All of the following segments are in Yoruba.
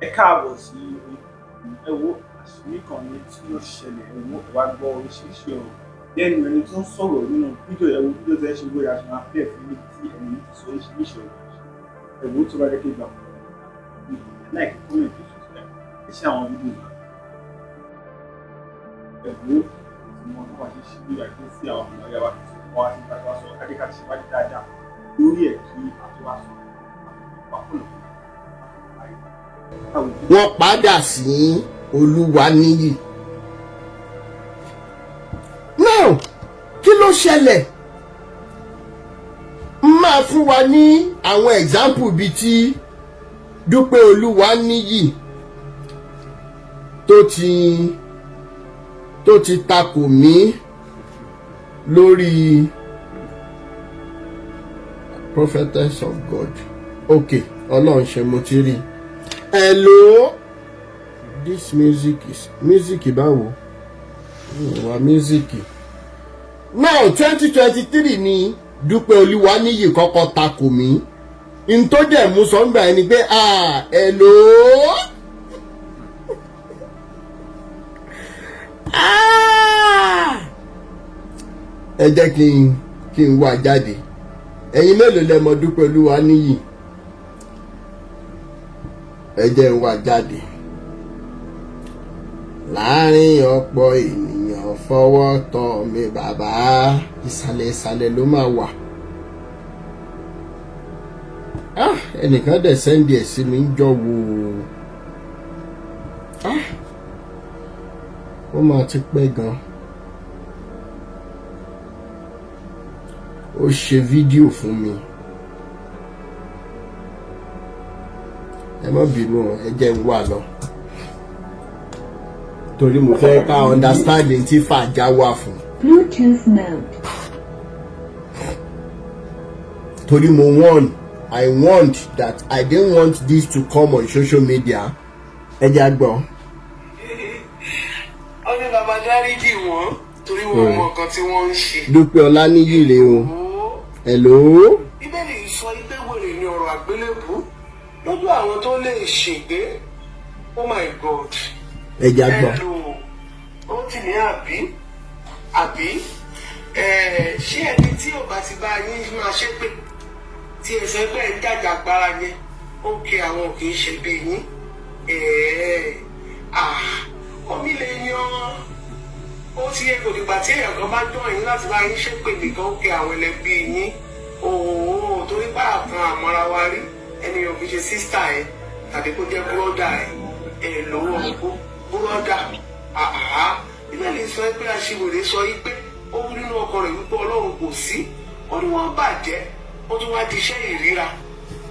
Ẹ káàbọ̀ sí. Ẹ wo àṣírí kan ní tí ó ṣẹlẹ̀. Ẹ wo, ẹ wá gbọ́ oríṣiríṣi ọ̀rọ̀ lẹ́nu ẹni tó ń sọ̀rọ̀ nínú fídíò. Ẹ wo fídíò tẹ́ ṣe bóyá ṣe máa fẹ́ fún níbi tí ẹni yìí ti sọ oríṣiríṣi ọ̀rọ̀. Ẹ wo, tó bá jẹ́ pé ìgbà kan, like, comment, subscribe, ẹ ṣe àwọn fídíò náà. Ẹ wo tí mo tó wá ṣe ṣí bí àkíyèsí àwọn ọmọ ẹ̀yà wa tí wọ́n wá sí bá wá sọ adéka ti ṣèwádìí dáadáa lórí ẹ̀ kí a tó wá sọ àpapọ̀. Wọ́n padà sí Olúwaníyì. Now, kí ló ṣẹlẹ̀? Máa fún wa ní àwọn example bíi tí Dúpẹ́ Olúwaníyì tó ti takò mí lórí prophetess of God. Okay, Ọlọ́run ṣe, mo ti rí. Hello, this music is music. Báwo wà music now? 2023 ni Dúpẹ́ Olúwaníyì kọ́kọ́ takò mí. N tó dẹ̀ mú sọ́ngbà ẹni pé, ah, hello, ah, ẹ jẹ́ kí n wá jáde. Ẹ̀yin mélòó lẹ mọ̀ Dúpẹ́ Olúwaníyì? Ẹ jẹ́ n wá jáde láàrin ọ̀pọ̀ ènìyàn. Fọwọ́ tọ́ mi, bàbá. Ìsàlẹ̀ ìsàlẹ̀ ló máa wà. Ah, ẹnìkan dẹ̀ send ẹ̀ sí mi ń jọ wo. Ah, ó máa ti pẹ́ gan. Ó ṣe fídíò fún mi. Ẹ má bínú, ẹ jẹ́ ń wà lọ torí mo fẹ́ ká understanding tí fàájà wà fún. Bluetooth mode. Torí mo warn, I warned that I didn't want this to come on social media. Ẹ jẹ́ á gbọ́. Ó ní bàbá dáríjì wọ́n torí wọn mọ nǹkan tí wọ́n ń ṣe. Dúpẹ́ Ọláníyì rèé o. Ó Hello. Bíbélì sọ pé wèrè ni ọ̀rọ̀ àgbélébù lójú àwọn tó lè ṣègbé. Oh my God. Ẹ jẹ́ á gbọ́. Hello, ó ti ní àbí ṣé ẹni tí ò bá ti bá yín máa ṣépè tí ẹsẹ̀ pé ń jàjàgbara yẹn, ó kí àwọn kì í ṣe bí yín? Omi lè yan ó ti yẹ kò dìgbà tí èèyàn kan bá dán yín láti bá yín ṣépè nìkan, ó kí àwọn ẹlẹbí yín òó torí pé àkan àmọ́ra wa rí ẹni yóò fi ṣe sister ẹ tàbí kó jẹ́ brother ẹ. Ẹ lówó ọkọ brother àhá. Bíbélì sọ pé aṣiwèrè sọ yìí pé ó wí nínú ọkọ rẹ̀ wípé Ọlọ́run kò sí. Ó ní wọ́n bàjẹ́, ó tún wá di iṣẹ́ ìríra.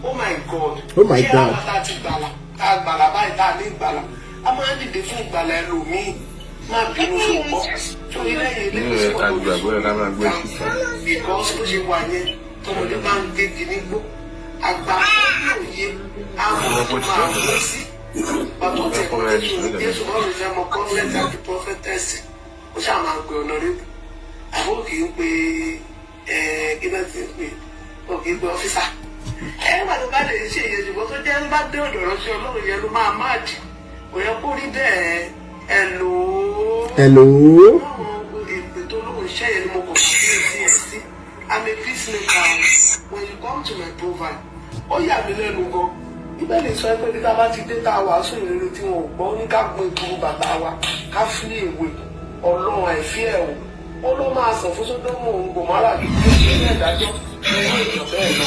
Oh my God. Oh my Ṣé God. àwọn tá a ti gbàlà, tá a gbàlà báyìí, tá a ní ìgbàlà, a máa ń dìde fún ìgbàlà ẹlòmíì. Má bínú, ṣùgbọ́n sórí lẹ́yìn ilé Ní ẹ̀ ká gbàgbọ́ ẹ̀ ká máa gbé síta. Because bó ṣe wà yẹn, tọmọdé bá ń gégi nígbó, àgbà ní òye àwọn tó máa wọ sí pàtó tẹ Jésù ní Jésù báwo ló fẹ́ mọ prophet àti prophetess? Ó ṣáà máa ń pe honourable, àbó kì í pe ẹ kí náà ti ń pè ó, kì í pe officer ẹ nígbà tó bá lè ṣe ìyẹn. Ṣùgbọ́n tó jẹ́ ń bá dé ọ̀dọ̀ ránṣẹ́ Ọlọ́run yẹn ló máa máàdì, kò yẹ kó rí bẹ́ẹ̀. Ẹ lò ó. Hello. Àwọn èpè tó lóun iṣẹ́ yẹn ni mo kàn kíyèsí ẹ̀ sí. I'm a peacemaker. When you come to my profile, ó yà mí lẹ́nu gan. Bíbélì sọ pé bí tá a bá ti dé, tá a wàásù ìrere tí wọn ò gbọ́, ní ká gbin ìkuru bàtà wa, ká fi èwe Ọlọ́run àìfí ẹ̀ o. Ó ló máa sàn fún Sódómù òun Gòmárà kí ó ṣe ní ìdájọ́ ìwé èèyàn bẹ́ẹ̀ lọ.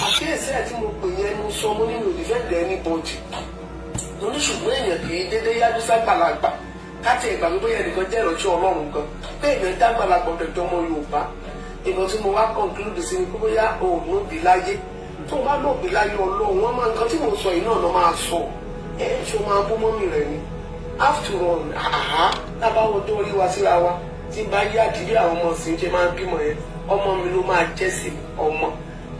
Àkíyèsí ẹ̀ tí mo pè yẹn, mo sọ mo nínú defend anybody. Mo ní ṣùgbọ́n èèyàn kì í dédé yájú ságbàlagbà káti ìgbà pé bóyá ẹnìkan jẹ́ ìránṣẹ́ Ọlọ́run gan, pé èèyàn dágbàlagbà ọ̀dọ̀dọ̀ ọmọ Yorùbá. Ìbọn tí mo wá conclude sí ni pé bóyá òun òbí láyé, tó o bá lóòbí láyé, Ọlọ́run wọn máa nǹkan tí mo sọ yìí náà lọ́ máa sọ ẹ. Ṣó máa bú mọ́mì rẹ̀ ni? After all, àhá, tábà wo tó rí wa síra wa tí bá yá àdílé àwọn ọmọ sì ń ṣe máa ń bímọ yẹn, ọmọ mi ló máa jẹ́ sí ọmọ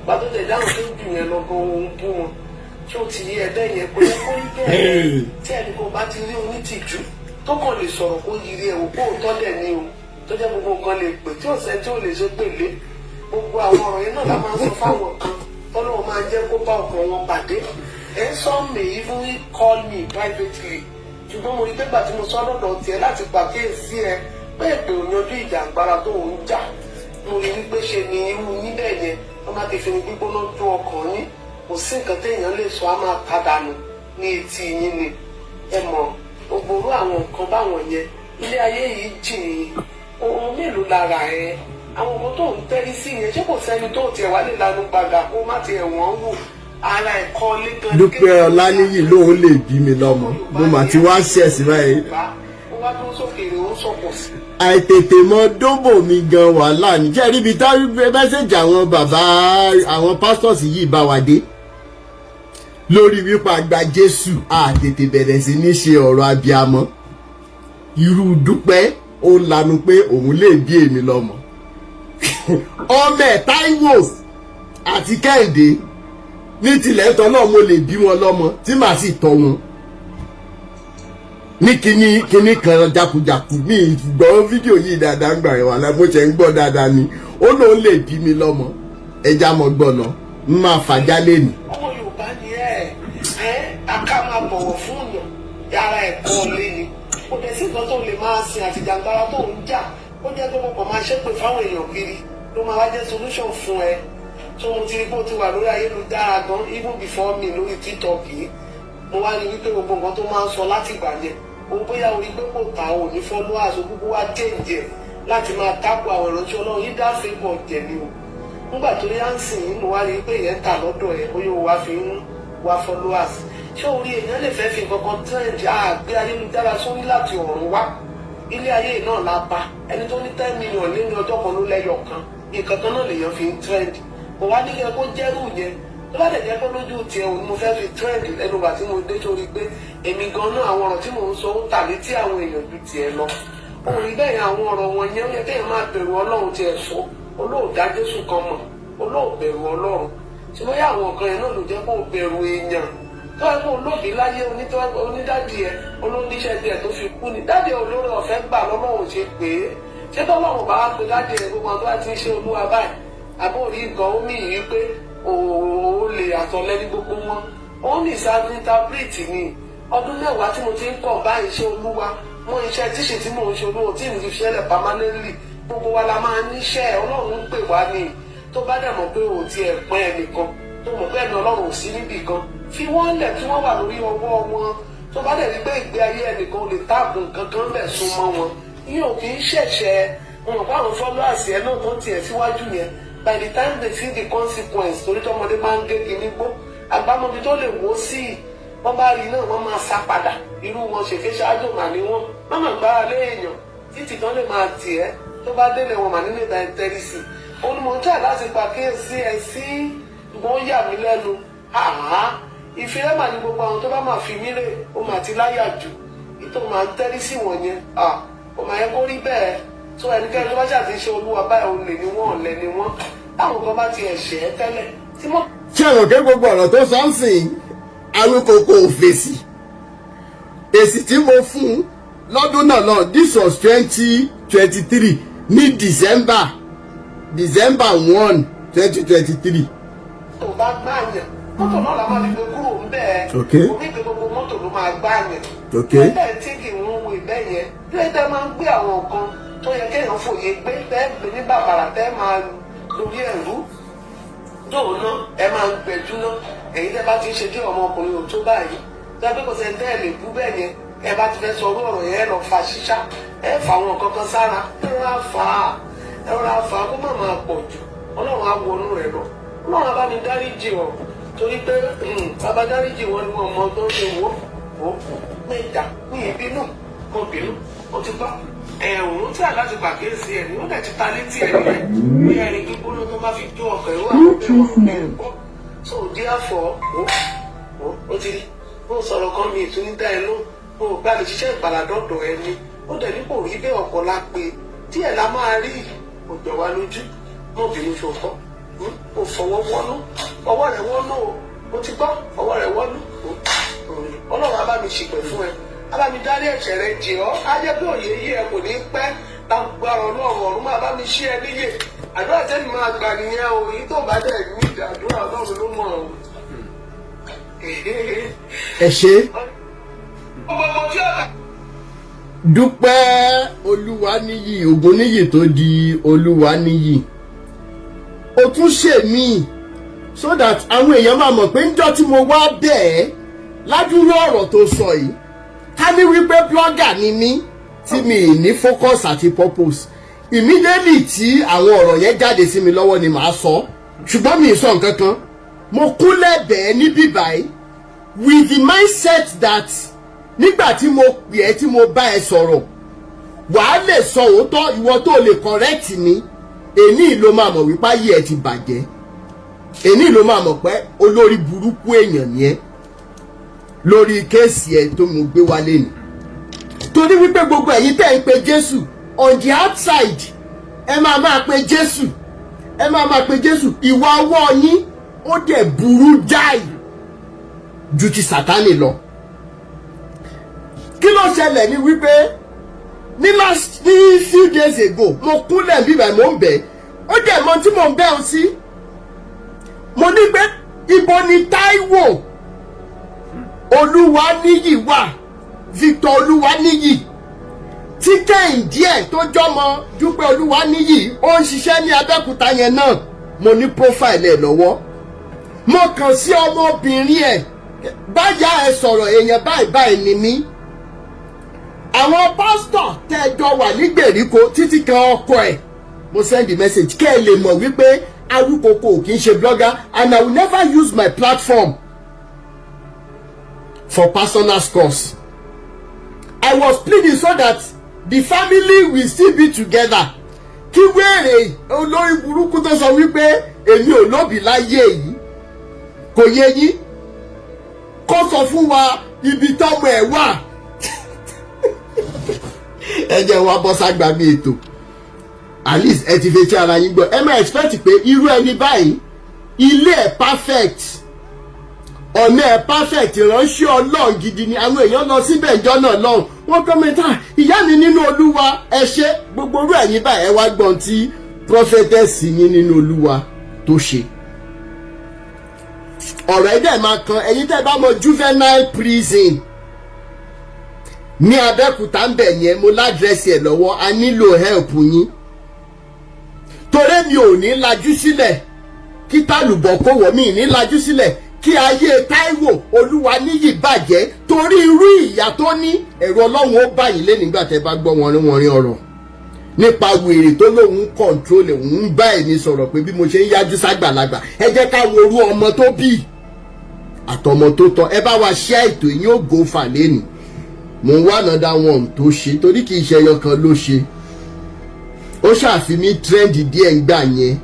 gbàtó tẹ̀ dáhùn tó jù yẹn lọ gan, òun bú wọn. Ṣé o ti yí ẹbẹ yẹn? Kò yẹ kó rí bẹ́ẹ̀. Tí ẹnì kan bá ti rí onítìjú tó kàn lè sọ̀rọ̀ kó yiri ẹ̀ wò kó òótọ́ dẹ̀ ni o, tó jẹ́ gbogbo nǹkan lè pè tí ọ̀sẹ̀ tí ò lè ṣe pèlé, gbogbo àwọn ọ̀rọ̀ yẹn náà la máa ń sọ fáwọn kan tọ́lọ́wọ́ máa jẹ́ kó bá ọkàn wọn pàdé. Then some may even call me privately, ṣùgbọ́n mo rí pé gbà tí mo sọ lọ́dọ̀ tiẹ̀ láti pàkíyèsí ẹ pé èpè ò yanjú ìjàngbara tó ń jà, mo rí wípé ṣe ni irú yín bẹ́ẹ̀ yẹn, wọ́n bá ti fi ní gbígbóná jó ọkàn yín, kò sí nǹkan téèyàn lè sọ, á máa padànù ní etí yín ni. Ẹ mọ̀ gbogbo orú àwọn nǹkan báwọn yẹn, ilé ayé yìí jìn. Ohun mélòó lára ẹ, àwọn nǹkan tó ń tẹ́rí sí yẹn, ṣé kò sẹ́ni tó tiẹ̀ wá lè lanu gbàgà kó má tiẹ̀ wọ́n wò ara ẹ̀kọ́ lẹ́gàn? Dúpẹ́ Ọláníyì lòun lè bí mi lọ́mọ. Mo mà ti wá ṣẹ̀sì báyìí. Ó wá dúró sókèrè, ó sọ̀kò sí. Àìtètè mọ dóbò mi gan, wàhálà ní jẹ́ ríbi tá message àwọn bàbá, àwọn pastors yìí bá wa dé lórí wípé àgbà Jésù, àtètè bẹ̀rẹ̀ sí ní ṣe ọ̀rọ̀ abiyamọ. Irú Dúpẹ́, ó lanu pé òun lè bí èmi lọ́mọ. Ọmọ ẹ̀ Táíwò àti Kẹ́hìndé ní tilẹ̀ tọ́ náà, mo lè bí wọn lọ́mọ tí màá sì tọ́ wọn ní kíní kíní kan jákujàku. Mi gbọ́ fídíò yìí dáadáa ń gbà rẹ̀ wà láì, mo ṣe ń gbọ́ dáadáa ni. Ó lóun lè bí mi lọ́mọ. Ẹja mọ̀ gbọ́ lọ, ń máa fàjá lẹ́nu. Ọmọ Yorùbá ni ẹ ẹ aká máa bọ̀wọ̀ fún yàn, ara ẹ̀kọ́ lé ni. Kò dẹ̀ sí nǹkan tó lè máa sin àtìjàngbara tó ń jà, ó jẹ́ pé mo kàn máa ṣépè fáwọn èèyàn kiri ló máa wá jẹ́ solution fún ẹ. Tó mo ti rí pé ó ti wà lórí ayélujára gan even before me lórí TikTok yìí, mo wá rí wípé gbogbo nǹkan tó máa ń sọ láti ìgbà yẹn, òun bóyá orí pé kò tà, ò ní followers, ó kúkú wá change ẹ̀ láti máa tákù àwọn ìránṣẹ́ Ọlọ́run yìí. Dá fake ọ̀jẹ̀ ni o. Nígbà tó yá ń sìn ín, mo wá rí i pé ìyẹn tà lọ́dọ̀ ẹ̀, bóyá o wá fi ń wá followers. Ṣé orí èèyàn lè fẹ́ fi nǹkan kan trend? Àgbé ayélujára sórí láti ọ̀run wá, ilé ayé náà la bá. Ẹni tó ní 10 million lé ní ọjọ́ kan ló lẹ́yọ̀ kan, nǹkan kan náà lèèyàn fi ń trend. Kò wá ní kí ẹ kó jẹ́rù yẹn. Tó bá dẹ̀ jẹ́ pé lójú tiẹ̀ òun mo fẹ́ fi trend lẹ́nu ìgbà tí mo dé, sórí pé èmi gan náà, àwọn ọ̀rọ̀ tí mò ń sọ ó tà létí àwọn èèyàn ju tiẹ̀ lọ. Òun rí bẹ́ẹ̀ yẹn, àwọn ọ̀rọ̀ wọn yẹn, ó yẹ kéèyàn máa bẹ̀rù Ọlọ́run. Tiẹ̀ sọ olóòdá Jésù kan mọ̀, olóòbẹ̀rù Ọlọ́run. Ṣé bóyá àwọn nǹkan yẹn náà ló jẹ́ kó o bẹ̀rù èèyàn tó ẹ kó olóòbí láyé onídàdí ẹ, olóníṣẹ́ díẹ̀ tó fi kú ni dádì ẹ, olórí ọ̀fẹ́ gbà lọ́lọ́run ṣe pé ṣé tọ́lọ́run bá wá pé dádì ẹ, gbogbo àwọn tó bá ti ń ṣe Olúwa báyìí, àbórí nǹkan ó mì í pé òun lè àtọ̀lẹ́ ní gbogbo wọn. Ó ní ìsáàbìtì ni ọdún 10 tí mo ti ń kọ̀ báyìí ṣe Olúwa mọ iṣẹ́ tíṣe tí mò ń ṣe, Olúwa tí mi ti ṣẹlẹ̀ permanently. Gbogbo wa la máa níṣẹ́, Ọlọ́run ń pè wá ní. Tó bá dẹ̀ mọ̀ pé ò tiẹ̀ pọ́n ẹnìkan, tó mọ̀ pé ẹ̀mí Ọlọ́run ò sí níbì kan, fi wọ́n lẹ̀ tí wọ́n wà lórí ọwọ́ wọn. Tó bá dẹ̀ rí pé ìgbé ayé ẹnìkan lè táàbù nǹkan kan bẹ̀, sún mọ́ wọn. Ìyẹn ò kì í ṣẹ̀ṣẹ̀ wọn kó àwọn followers ẹ̀ náà tó tiẹ̀ síwájú yẹn. By the time they see the consequence, torí tọmọdé máa ń gé kinní gbó, àgbámọ́bi tó lè wó sí i, wọ́n bá rí náà, wọ́n máa sá padà. Irú wọn ṣèké ṣáájú mà ní wọn má má gbára lé èèyàn títí tán lè máa tì ẹ́, tó bá délé wọn mà nílé ìta tẹ́rí sí i. Òun ni mò ń tẹ̀ láti pàkíyèsí ẹ sí. Ṣùgbọ́n ó yà mí lẹ́nu àhá ìfilẹ́ mà ní gbogbo àwọn tó bá máa fi mí rè, ó mà ti láyà jù ìtò máa ń tẹ́rí sí wọ̀nyẹn. Ó máa yẹ kó rí bẹ́ẹ̀ tó ẹnikẹ́ni tó bá ṣàti ṣe Olúwa báyìí, olè ni wọ́n, ọ̀lẹ ni wọ́n. Táwọn kan bá ti ẹ̀ṣẹ̀ ẹ́ tẹ́lẹ̀ tí mọ́. Ṣé ẹ̀rọ pé gbogbo ọ̀rọ̀ tó sọ ń sìn, Awíkoko ò fèsì. Èsì tí mo fún un lọ́dún náà lọ, this was 2023 ní December, December 1, 2023. Tó bá gbàyàn, mọ́tò náà la máa fi gbé kúrò ń bẹ́ẹ̀. Omi ìgbé gbogbo mọ́tò ló máa gbàyàn. Bẹ́ẹ̀ tí kì í ń wo ìbẹ́ yẹn bí ẹ tẹ́ máa ń gbé àwọn nǹkan tó yẹ kéèyàn fòye gbé, tẹ́ gbé ní bàbàrà, tẹ́ máa lórí ẹ̀rú tóun náà, ẹ máa ń gbẹ̀jú náà. Èyí tẹ́ bá ti ń ṣe dé, ọmọkùnrin ò tó báyìí tẹ́ pé kò sẹ́ni tẹ́ ẹ lè bú bẹ́ẹ̀ yẹn. Ẹ bá ti fẹ́ sọ orú ọ̀rọ̀ yẹn, ẹ lọ fa ṣíṣá, ẹ fà àwọn nǹkan kan sára, ẹ rọra fà á, ẹ rọra fà á, kó má máa pọ̀ jù. Ọlọ́run á wọnú rẹ̀ lọ, Ọlọ́run á bá mi dáríjì ọ́, torí pé bàbá dáríjì wọn ni wọn mọ tó ń ṣe. Wò ó mẹ́ta ní ìbínú, mo bínú, ó ti gbọ́ ẹ̀hún tí aláti pàkíyèsí ẹ̀ ní, ó dẹ̀ ti ta létí ẹ̀ nìyẹn bí ẹni gbígbóná tó bá fi jó ọkọ̀ ìwà àwọn ọ̀rọ̀ gbọ́. So therefore, ó ó ti rí ó sọ̀rọ̀ kan mi ìtúní dá ẹ lóhùn. Ó gbà lè ṣiṣẹ́ ìgbàlà dọ́dọ̀ ẹ ní, ó dẹ̀ ní kò rí bẹ́ẹ̀. Ọ̀pọ̀ la pé díẹ̀ la máa rí, kò jọ wá lójú. Mọ́ bínú, ṣòfò kò fọwọ́ wọ́nú, ọwọ́ rẹ̀ wọ́nú o. Mo ti gbọ́, ọwọ́ rẹ̀ wọ́nú. Ọlọ́run á bá mi ṣìpẹ̀ fún ẹ, á bá mi dárí ẹ̀ṣẹ̀ rẹ jì ọ́. Á jẹ́ pé òye yí ẹ kò ní pẹ́ lágbára Ọlọ́run. Ọ̀run máa bá mi ṣí ẹ níyè. Àdúrà tẹ́mi máa gbà nìyẹn o. Èyí tó bá dẹ̀ ní ìdàdúrà, Ọlọ́run ló mọ̀ ọ́. Ẹ ṣe. Gbogbo tí ọ̀gá. Dúpẹ́ Olúwaníyì Ògúnníyì tó di Olúwaníyì, ó tún ṣe míì so that àwọn èèyàn máa mọ̀ pé ńjọ́ tí mo wá bẹ́ẹ̀ ládùúrú ọ̀rọ̀ tó sọ yìí, ká ní wípé blogger ni mí tí mi ì ní focus àti purpose, immediately tí àwọn ọ̀rọ̀ yẹn jáde sí mi lọ́wọ́ ni màá sọ, ṣùgbọ́n mi ì sọ nǹkan kan. Mo kúnlẹ̀ bẹ́ẹ̀ níbí báyìí with the mindset that nígbà tí mo pè ẹ́, tí mo bá ẹ sọ̀rọ̀, wàá lè sọ òótọ́, ìwọ tó lè correct mi. Èní ló máa mọ̀ wípé ayé ẹ ti bàjẹ́. Èní ló máa mọ̀ pé olórí burúkú èèyàn ni ẹ́ lórí case ẹ tó mo gbé wálé ni, torí wípé gbogbo ẹ̀yin tẹ́ ń pe Jésù on the outside, ẹ máa máa pe Jésù, ẹ máa máa pe Jésù, ìwà ọwọ́ yín ó dẹ̀ burú jáì ju ti Sátánì lọ. Kí ló ṣẹlẹ̀ ni wípé ní last ní few days ago, mo kúnlẹ̀ bíbẹ̀, mo ń bẹ̀, ó dẹ̀ mọ tí mo ń bẹ̀ ọ́ sí. Mo ní pé ibo ni Táíwò Olúwaníyì wà, Victor Olúwaníyì, tí Kẹ́hìndé ẹ̀ tó jọmọ Dúpẹ́ Olúwaníyì, ó ń ṣiṣẹ́ ní Abẹ́òkúta yẹn náà. Mo ní profile ẹ̀ lọ́wọ́. Mo kàn sí ọmọbìnrin ẹ̀, báyà ẹ sọ̀rọ̀, èèyàn báyìí báyìí ni mí, àwọn pásítọ̀ tẹ́jọ wà nígbèríko títí kan ọkọ ẹ̀. Mo send the message kẹ́ ẹ lè mọ̀ wípé Awíkoko kì í ṣe blogger and I will never use my platform for personal scores. I was pleading so that the family will still be together. Kí wéèrè olórí burúkú tó sọ wípé èmi ò lóbi láyé yìí, kò yé yín, kó sọ fún wa ibi tọ́mọ ẹ̀ wà. Ẹ jẹ́ wá bọ́ ságbá mi ètò. At least ẹ ti fetí ara yín gbọ́. Ẹ máa expect pé irú ẹni báyìí, ilé ẹ̀ perfect, ọ̀nà ẹ̀ perfect, ìránṣẹ́ Ọlọ́run gidi ni. Àwọn èèyàn lọ síbẹ̀ ìjọ náà lọ́hùn, wọ́n comment, "Ìyá mi nínú Olúwa, ẹ ṣe." Gbogbo orú ẹ̀yin báyìí, ẹ wá gbọ́n tí prophetess yín nínú Olúwa tó ṣe. Ọ̀rọ̀ ẹ̀ dẹ̀ máa kan ẹ̀yin tẹ́ bá mọ juvenile prison ní Abẹ́òkúta ń bẹ̀ yẹn. Mo l'address ẹ̀ lọ́wọ́. A nílò help yín, torí mi ò ní lajú sílẹ̀ kí tálùbọ̀ kó wọ̀ mí ní lajú sílẹ̀ kí ayé Táíwò Olúwaníyì bàjẹ́, torí irú ìyá tó ní, ẹ̀rù Ọlọ́run ó bá yín lé nígbà tẹ́ bá gbọ́ wọn rí wọn rí ọ̀rọ̀ nípa wèrè tó lóun control, òun ń bá ẹ̀mí sọ̀rọ̀ pé bí mo ṣe ń yájú ságbàlagbà. Ẹ jẹ́ ká wo orú ọmọ tó bí àtọmọ tó tọ́. Ẹ bá wa ṣe ètò yín, ó go fà lẹ́nu. Mo ń wá another one tó ṣe, torí kì í ṣe ẹyọ kan ló ṣe, ó ṣàfihàn trend díẹ̀ ń gbà yẹn.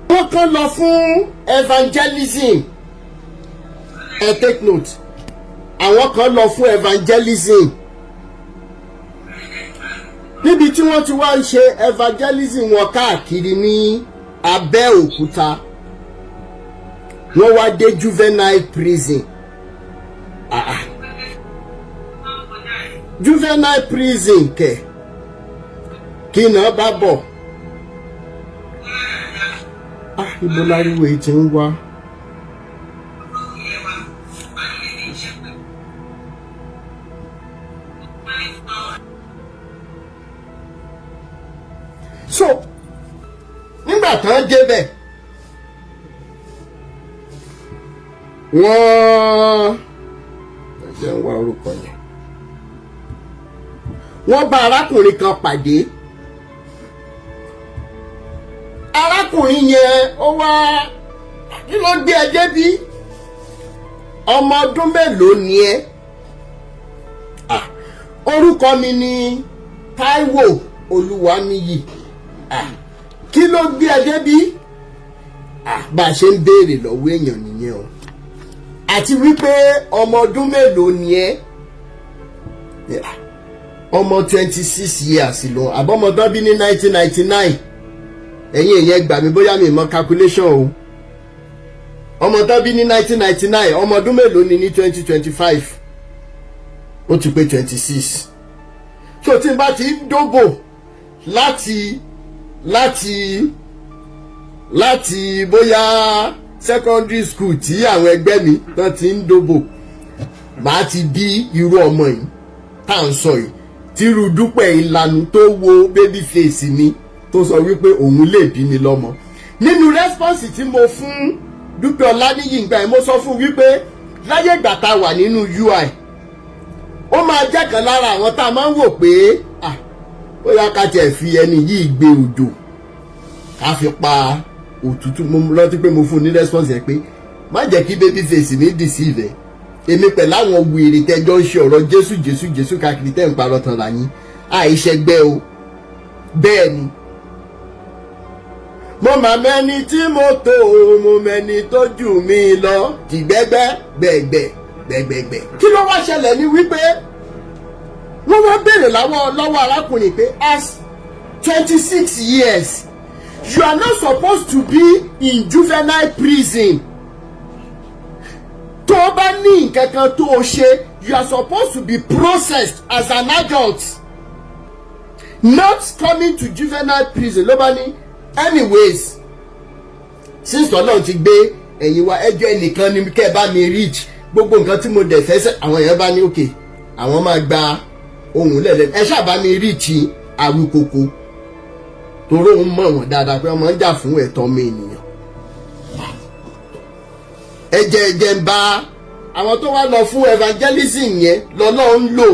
Wọ́n kàn lọ fún evangelism. Ẹ take note, àwọn kan lọ fún evangelism. Níbi tí wọ́n ti wá ń ṣe evangelism wọn káàkiri ní Abẹ́òkúta, wọ́n wá dé juvenile prison. Ah, ah. Juvenile prison kẹ̀, kí náà bá bọ̀? Ah, ibo láriwo yìí ti ń wá? So nígbà tán débẹ̀, wọ́n jẹ́ ń wá orúkọ yẹn, wọ́n bá arákùnrin kan pàdé. Arákùnrin yẹn, ó wá, "Kí ló gbé ẹ débí? Ọmọ ọdún mélòó ni ẹ?" "Ah, orúkọ mi ni Táíwò Olúwaníyì." "Ah, kí ló gbé ẹ débí?" Ah, bá a ṣe ń béèrè lọ́wọ́ èèyàn nìyẹn o. Àti wípé ọmọ ọdún mélòó ni ẹ? Ọmọ 26 years lọ, àbọ̀mọ tán bí ní 1999. Ẹ̀yin èèyàn gbà mí, bóyá mi mọ calculation o. Ọmọ tán bí ní 1999, ọmọ ọdún mélòó ni ní 2025? Ó ti pé 26. So tí n bá ti ń dóbò láti bóyá Secondary school tí àwọn ẹgbẹ́ mi tán ti ń dóbò, màá ti bí irú ọmọ yìí tá à ń sọ yìí, tírú Dúpẹ́ ìlànà tó wo baby face mi, tó sọ wípé òun lè bí mi lọ́mọ. Nínú response tí mo fún Dúpẹ́ Ọláníyì ìgbà yẹn, mo sọ fún wípé láyé ìgbà tá a wà nínú UI, ó máa jẹ́ kan lára àwọn tá a máa ń wò pé, ah, ó yá, ká tiẹ̀ fi ẹni yìí gbé òjò, ká fi pa òtútù. Mo rántí pé mo fún un ní response yẹn pé má jẹ́ kí baby face mi deceive ẹ̀. Èmi pẹ̀lú àwọn wèrè tẹjọ́ ń ṣe ọ̀rọ̀ Jésù, Jésù, Jésù káàkiri, tẹ́ ń parọ́ tán ra yín, àìṣẹ́gbẹ́ o. Bẹ́ẹ̀ ni mo mà mẹ́ni tí mo tó o, mo mẹ́ni tó jù mí lọ, tìgbẹ́gbẹ́ gbẹ̀gbẹ̀ gbẹ̀gbẹ̀gbẹ̀. Kí ló wá ṣẹlẹ̀ ní wípé wọ́n wá béèrè lọ́wọ́ arákùnrin pé, as 26 years, you are not supposed to be in juvenile prison. Tó o bá ní nǹkan kan tó o ṣe, you are supposed to be processed as an adult, not coming to juvenile prison. Ló bá ní, anyways, since Ọlọ́run ti gbé ẹ̀yin wa, ẹjọ́ ẹnìkan ni kẹ́ ẹ bá mi reach, gbogbo nǹkan tí mo dẹ̀ fẹ́ sẹ́. Àwọn èèyàn bá ní okay, àwọn máa gba ohun lẹ́lẹ́, ẹ ṣáà bá mi reach Awíkoko, torí òun mọ̀ wọ́n dáadáa pé ọmọ ń jà fún ẹ̀tọ́ ọmọ ènìyàn. Ẹjẹ ẹjẹ ń bá àwọn tó wá lọ fún evangelism yẹn lọ́lọ́ ń lò.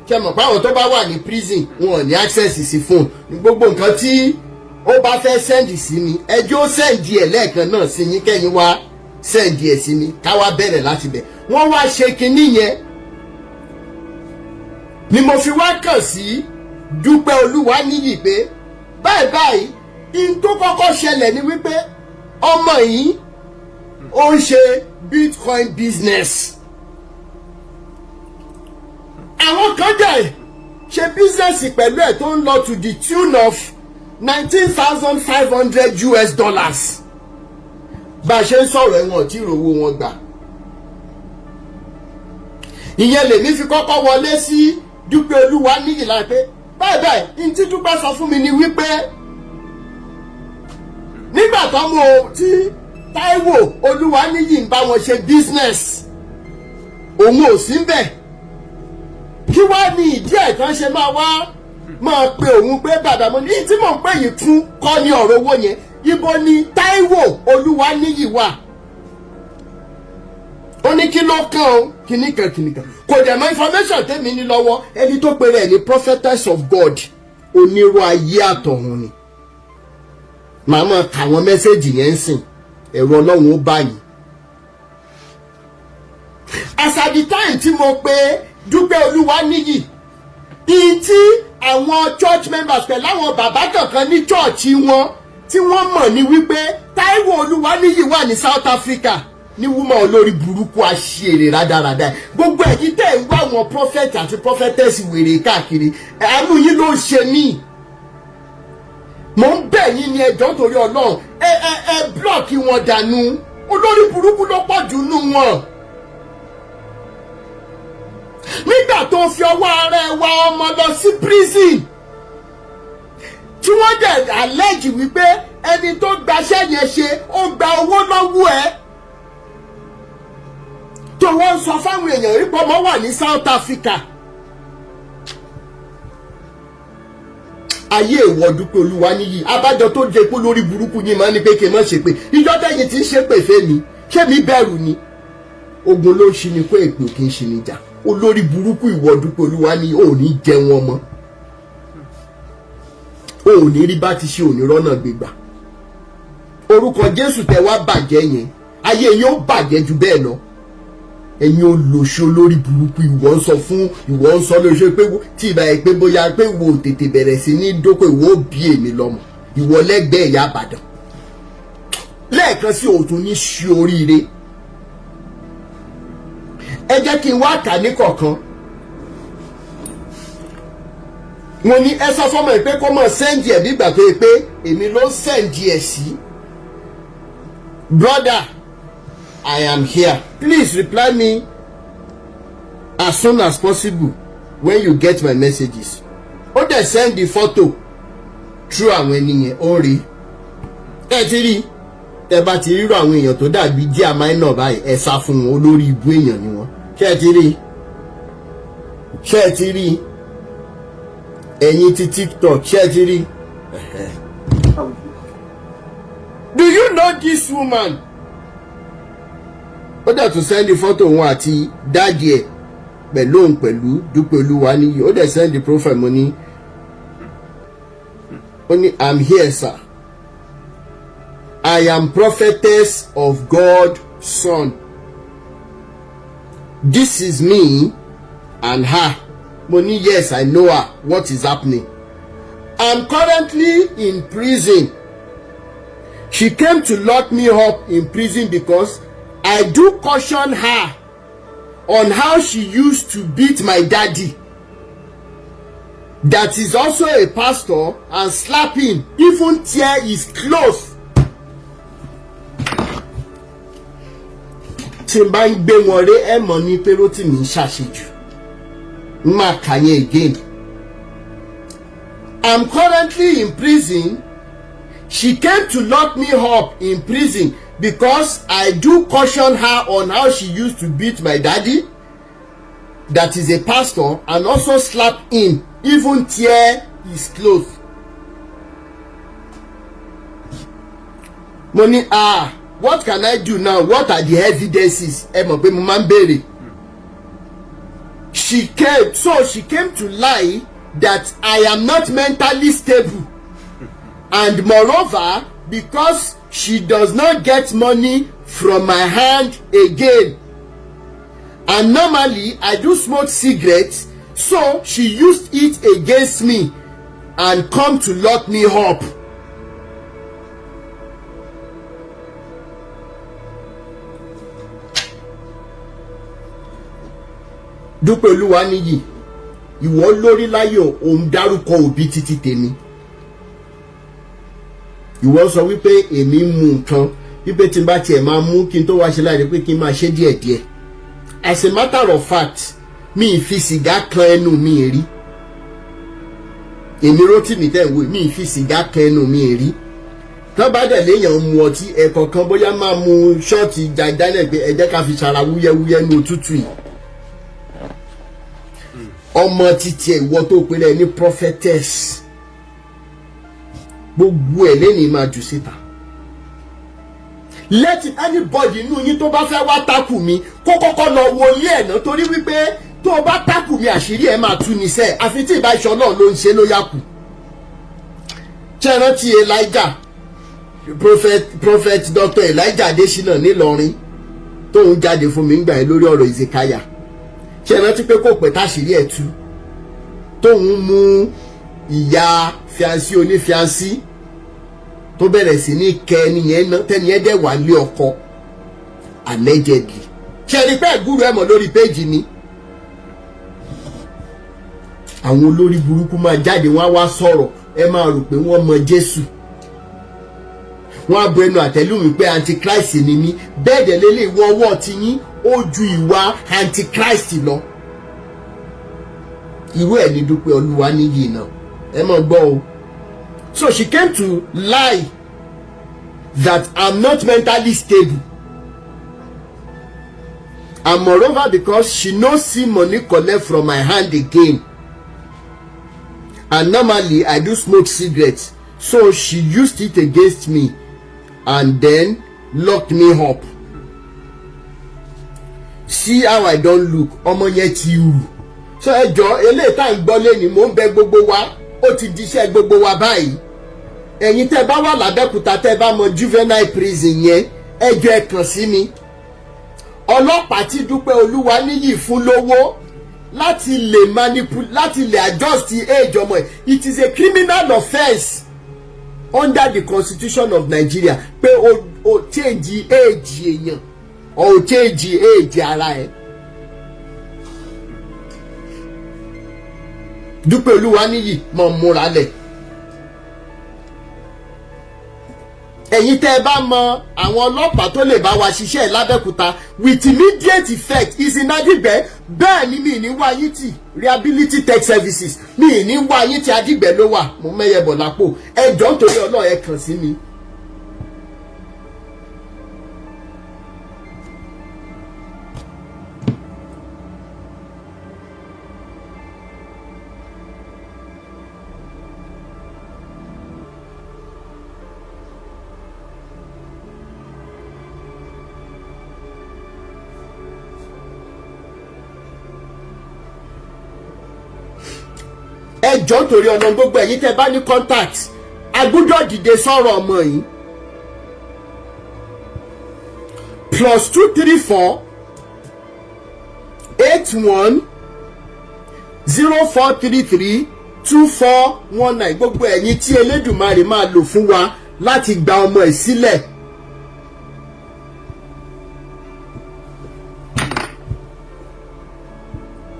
Ṣe mọ̀ pé àwọn tó bá wà ní prison, wọn ò ní access sí phone ní gbogbo nǹkan tí ó bá fẹ́ send sí mi, ẹjọ́ ó send ẹ̀ lẹ́ẹ̀kan náà sí yín, kẹ́yìn wá send ẹ̀ sí mi, ká wá bẹ̀rẹ̀ láti bẹ̀. Wọ́n wá ṣe kinní yẹn ni mo fi wá kàn sí Dúpẹ́ Olúwaníyì pé báyìí báyìí. In tó kọ́kọ́ ṣẹlẹ̀ ni wípé ọmọ yìí, ó ń ṣe bitcoin business. Àwọn kan dẹ̀ ṣe business pẹ̀lú ẹ̀ tó ń lọ to the tune of $19,500. Bá a ṣe ń sọ̀rọ̀, ẹ̀wọ̀n tí ìrówó wọn gbà. Ìyẹn lèmi fi kọ́kọ́ wọlé sí Dúpẹ́ Olúwaníyì láìpẹ́ báyìí báyìí. Ní tí Dúpẹ́ sọ fún mi ni wípé nígbà tó mú o tí Táíwò Olúwaníyì ń bá wọn ṣe business, òun ò sí ń bẹ̀. Kí wá ní ìdí ẹ̀ tán ṣe máa wá máa pe òun pé bàbá mo ní tí mò ń pè yìí fún kọ́ ní ọ̀rọ̀ owó yẹn? Ibo ni Táíwò Olúwaníyì wà? Ó ní kí ló kàn ó, kíní kan kíní kan, kò dẹ̀ mọ information tèmi ní lọ́wọ́. Ẹni tó pe rẹ̀ ní prophetess of God, onírú ayé àtọ̀hún ni. Màá máa kà wọ́n message yẹn ń sìn, ẹ̀rọ Ọlọ́run ó bá yín. As at the time tí mo pe Dúpẹ́ Olúwaníyì, ìyí tí àwọn church members pẹ̀lú àwọn bàbá kankan ní church wọn tí wọ́n mọ̀ ní wípé Táíwò Olúwaníyì wà ní South Africa ní woman olórí burúkú, aṣèrè rádaràda. Gbogbo ẹ̀yin tẹ́ ń wá àwọn prophet àti prophetess wèrè káàkiri, àánú yín ló ń ṣe mí. Mò ń bẹ̀ yín ní, ẹjọ́, torí Ọlọ́run, ẹ block wọn dànù. Olórí burúkú ló pọ̀ jù nù wọn. Nígbà tó fi ọwọ́ ara ẹ wá ọmọ lọ sí prison, tí wọ́n dẹ̀ allege wípé ẹni tó gbaṣẹ́ yẹn ṣe, ó gba owó lọ́wọ́ ẹ̀, tó wọ́n sọ fáwọn èèyàn wípé ọmọ wà ní South Africa. Ayé ìwọ Dúpẹ́ Olúwaníyì, abájọ tó jẹ pé lórí burúkú yín máa ń ní pé kí n má ṣe pé ìjọ tẹ́yìn tí ń ṣe pè fẹ́ mi, ṣé mi bẹ̀rù ni? Ogun ló ń ṣi ni kó èpè kì í ṣi ni jà. Olórí burúkú ìwọ Dúpẹ́ Olúwaníyì, ò ní jẹun ọmọ, ò ní rí bá ti ṣe, ò ní rọ́nà gbégbà. Orúkọ Jésù tẹ wá bàjẹ́ yẹn, ayé yín ó bàjẹ́ ju bẹ́ẹ̀ lọ. Ẹ̀yin olóṣì, olórí burúkú, ìwọ ń sọ fún, ìwọ ń sọ lóṣù pé tí ìbá yẹ pé bóyá pé wo tètè bẹ̀rẹ̀ sí ní dókò, ìwọ ó bí èmi lọ́mọ, ìwọ lẹ́gbẹ̀ẹ́ ìyá Àbàdàn lẹ́ẹ̀kan sí òtún ní ṣe oríire. Ẹ jẹ́ kí n wá kà ní kọ̀ọ̀kan. Mo ní ẹ sọ fọmọ ẹ pé kó mọ̀ send ẹ̀ bí ìgbà tó yẹ pé èmi ló send ẹ̀ sí. Brother, I am here. Please reply me as soon as possible when you get my messages. Ó dẹ̀ send the photo through àwọn ẹni yẹn, ó rí ẹ ti rí. Tẹ́ bá ti rírọ àwọn èèyàn tó dàbí díà minor báyìí, ẹ sá fún wọn, olórí ibú èèyàn ni wọn. Ṣé ẹ ti rí? Ṣé ẹ ti rí? Ẹ̀yin ti TikTok, ṣé ẹ ti rí? Do you know this woman? Ó dẹ̀ tún send fọ́tò òun àti daddy ẹ̀ pẹ̀lú òun pẹ̀lú Dúpẹ́ Olúwaníyì. Ó dẹ̀ send profile. Mo ní, ó ní, "I'm here, sir. I am prophetess of God son. This is me and her." Mo ní, "Yes, I know her. What is happening?" "I'm currently in prison. She came to lock me up in prison because I do caution her on how she used to beat my daddy that is also a pastor and slap him, even tear his clothes." Tí n bá ń gbé wọn ré, ẹ mọ̀ ní pé Rótìmí ń ṣàṣejù. N máa kà yẹn again. "I'm currently in prison. She came to lock me up in prison because I do caution her on how she used to beat my daddy that is a pastor and also slap him, even tear his clothes." Mo ní, "Ah, what can I do now? What are the evidences?" Ẹ mọ̀ pé mo máa ń béèrè. She came to lie that I am not mentally stable, and moreover, because she does not get money from my hand again, and normally I do smoke cigarettes, so she used it against me and come to lock me up. Dúpẹ́ Olúwaníyì, ìwọ lórí láyò, òun dárúkọ òbí títí tèmi. Ìwọ sọ wípé èmi ń mu nǹkan, wípé tí n bá tiẹ̀ máa mú kí n tó wá ṣe láì rí pé kí n máa ṣe díẹ̀díẹ̀. As a matter of fact, mi ì fi sìgá kan ẹnu mi rí. Èmi Rótìmí tẹ̀ ń wò, mi ì fi sìgá kan ẹnu mi rí. Tọ́ bá dẹ̀ léèyàn mu ọtí ẹ̀kọ̀ọ̀kan, bóyá máa mu shot Jack Daniel pé ẹ jẹ́ ká fi ṣara wúyẹ́wúyẹ́ ní òtútù yìí. Ọmọ títí ẹ̀, ìwọ tó péré ní prophetess, gbogbo ẹ̀ lẹ́nìí máa jù síta. Let anybody inú yín tó bá fẹ́ wá tákù mi kó kọ́kọ́ lọ wo ilé ẹ̀ náà, torí wípé tó o bá tákù mi, àṣírí ẹ̀ máa tú ní sẹ́ẹ̀, àfi tí ìbá iṣan náà ló ń ṣe ló yà kù. Ṣé ẹ rántí Elijah, prophet Dr. Elijah Adesina nílọrin, tóun jáde fún mi ńgbà yẹn lórí ọ̀rọ̀ Ezekiah? Ṣé ẹ rántí pé kò pẹ́ táṣìírí ẹ̀ tú, tóun mú ìyá fiancé onífiancé tó bẹ̀rẹ̀ sí ní kẹ ẹnìyẹn náà, tẹ́niyẹn dẹ̀ wà lé ọkọ allegedly? Ṣe rí pé ẹ̀gúrú ẹ̀ mọ̀ lórí péjì mi? Àwọn olórí burúkú máa jáde, wọ́n á wá sọ̀rọ̀, ẹ máa rò pé wọ́n mọ Jésù. Wọ́n á bu ẹnu àtẹ́lù mi pé antichrist ni mí. Bẹ́ẹ̀ dẹ̀ lélẹ̀, ìwọ ọwọ́ ti yín ó ju ìwà antichrist lọ. Irú ẹ̀ ní Dúpẹ́ Olúwaníyì náà. Ẹ mọ̀ gbọ́ o. So she came to lie that I'm not mentally stable, and moreover, because she no see money collect from my hand again, and normally I do smoke cigarettes, so she used it against me and then locked me up. See how I don look. Ọmọ yẹn ti rù. So ẹ jọ, eléyìí tá à ń gbọ́ lẹ́ni, mò ń bẹ gbogbo wa, ó ti diṣẹ́ gbogbo wa báyìí. Ẹ̀yin tẹ́ bá wà lábẹ́kúta, tẹ́ bá mọ juvenile prison yẹn, ẹ jọ, ẹ kàn sí mi. Ọlọ́pàá tí Dúpẹ́ Olúwaníyì fún lówó láti lè manipulate, láti lè adjust the age ọmọ ẹ̀, it is a criminal offence under the constitution of Nigeria pé o change age èèyàn or o change age ara ẹ̀. Dúpẹ́ Olúwaníyì mọ̀ múra lẹ̀. Ẹ̀yin tẹ́ ẹ bá mọ àwọn ọlọ́pàá tó lè bá wa ṣiṣẹ́ lábẹ́kúta with immediate effect is in Adigbe. Bẹ́ẹ̀ ni, mi ní wá yín tì, Rehability Tech Services, mi ní wá yín tí, Adigbe ló wà. Mo mẹ́yẹ bọ̀ lápò. Ẹ jọ̀ọ́, nítorí Ọlọ́run, ẹ kàn sí mi. Ẹ jọ̀ọ́, torí ọ̀nà gbogbo ẹ̀yin tẹ́ bá ní contact, a gbọ́dọ̀ dìde sọ̀rọ̀ ọmọ yìí. +234 81 0433 2419. Gbogbo ẹ̀yin tí Elédùmarè máa lò fún wa láti gba ọmọ ẹ̀ sílẹ̀.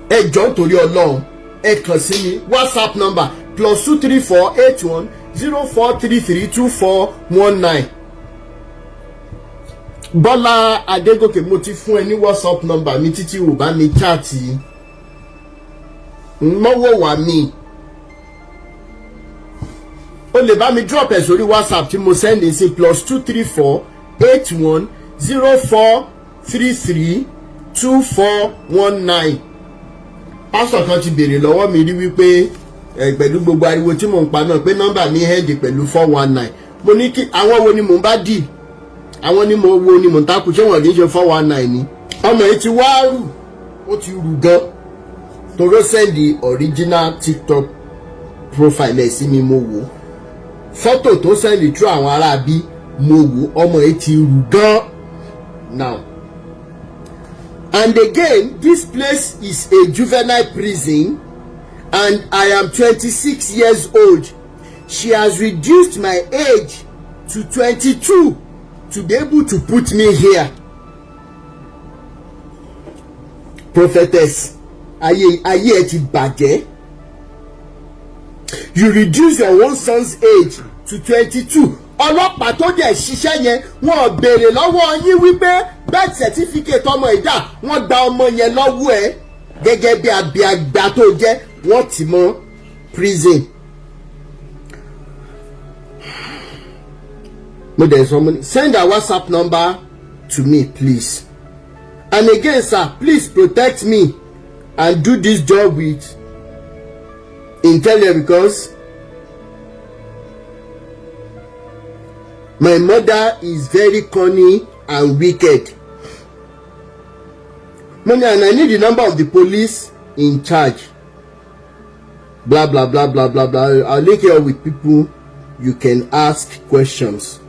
Ẹ jọ̀ọ́, nítorí Ọlọ́run, ẹ kàn sí mi. WhatsApp number +234 81 0433 2419. Bọ́lá Adégòkè, mo ti fún ẹ ní WhatsApp number mi títí ò bá mi chat mọ́wọ́ wà mí. O lè bá mi drop ẹ̀ sórí WhatsApp tí mo send sí +234 81 0433 2419. Pásítọ̀ kan ti béèrè lọ́wọ́ mi rí wípé ẹ pẹ̀lú gbogbo ariwo tí mò ń pa náà pé nọ́mbà mi end pẹ̀lú 419. Mo ní kí àwọn wo ni mò ń bá dì, àwọn ni mo wo ni mò ń takù, ṣé wọn kì í ṣe 419 ni? Ọmọ yìí ti wá rù, ó ti rù gan, toró send original TikTok profile ẹ̀ sí mi. Mo wò fọ́tò tó send through àwọn aráabí, mo wò, ọmọ yìí ti rù gan now. And again, this place is a juvenile prison and I am 26 years old. She has reduced my age to 22 to be able to put me here. Prophetess, ayé ayé ẹ ti bàjẹ́. You reduce your own son's age to 22. Ọlọ́pàá tó dẹ̀ ṣiṣẹ́ yẹn, wọ́n béèrè lọ́wọ́ yín wípé birth certificate ọmọ ìdá. Wọ́n gba ọmọ yẹn lọ́wọ́ ẹ̀ gẹ́gẹ́ bí abiagba tó jẹ́, wọ́n tì mọ́ prison. Mo dẹ̀ sọ, mo ní send her WhatsApp number to me, please. And again, sir, please protect me and do this job with intelligence because my mother is very cunning and wicked. Mo ní, and I need the number of the police in charge, blah blah blah blah blah blah. I'll link you up with people you can ask questions.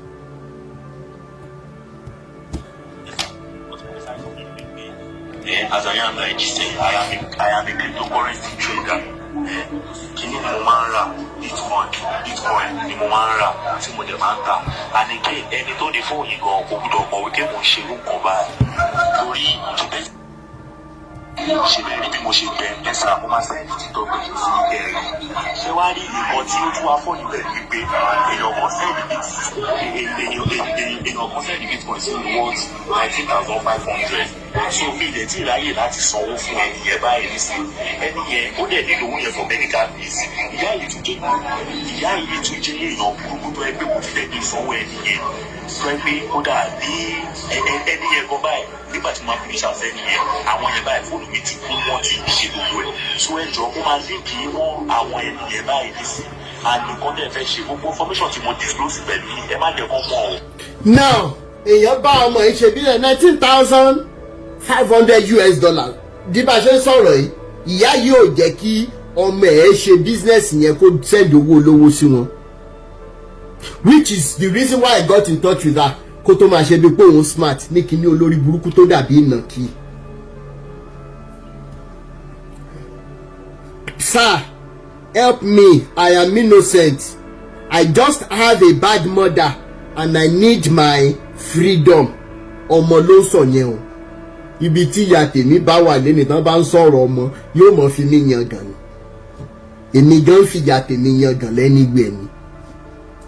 As I am like say, I am a cryptocurrency trader. Kíní ni mo máa ń rà? Bitcoin. Bitcoin ni mo máa ń rà tí mo dẹ̀ máa ń tà. And again, ẹni tó ní fóònù yìí gan kò gbúdọ̀ mọ̀ wípé mò ń ṣe irú nǹkan báyìí, torí to ṣe bẹ́ẹ̀ rí bí mo ṣe gbẹ ẹ sá, mo máa send TikTok page sí ẹ̀rí. Ṣé wàá rí nǹkan tí ó tún wá fọ́ níbẹ̀ wípé èèyàn kan send bitcoin sí mi worth 19,500. So mi dẹ̀ tí ráyè láti sanwó fún ẹni yẹn báyìí nísìnyí. Ẹni yẹn ó dẹ̀ nílò owó yẹn for medical fees. Ìyá yìí tún jẹ́ èèyàn burúkú tó ẹ pé kò fẹ́ kí n sanwó ẹni yẹn, tó ẹ pé kódà ní ẹni yẹn gan báyìí, nígbà tí mo máa fi ní ṣàṣẹ nìyẹn, àwọn yẹn báyìí, fóònù mi ti kú, wọ́n ti ṣe gbogbo ẹ̀. So ẹ jọ, ó máa link mọ́ àwọn ẹni yẹn báyìí nísìnyí. And nǹkan tẹ́ ẹ fẹ́ ṣe, gbogbo information tí mo disclose pẹ̀lú yín, ẹ má jẹ́ kó mọ̀ o. Now, èèyàn bá ọmọ yìí ṣe bílẹ̀ 19,500 US dollars. Bí bá a ṣe ń sọ̀rọ̀ yìí, ìyá yìí ò jẹ́ kí ọmọ ẹ̀ ṣe business yẹn, kó send owó olówó sí wọn, which is the reason why I got in touch with her, kó tó máa ṣe bí pé òun smart ní kíní olórí burúkú tó dàbí ìnàkí. Sir, help me. I am innocent. I just have a bad mother and I need my freedom. Ọmọ ló ń sọ yẹn o. Ibi tí ìyá tèmi bá wà lẹ́nu tán bá ń sọ̀rọ̀ ọmọ, yóò mọ̀ fi mí yangàn ni. Èmi gan fi ìyá tèmi yangàn lẹ́ni ìwé ni.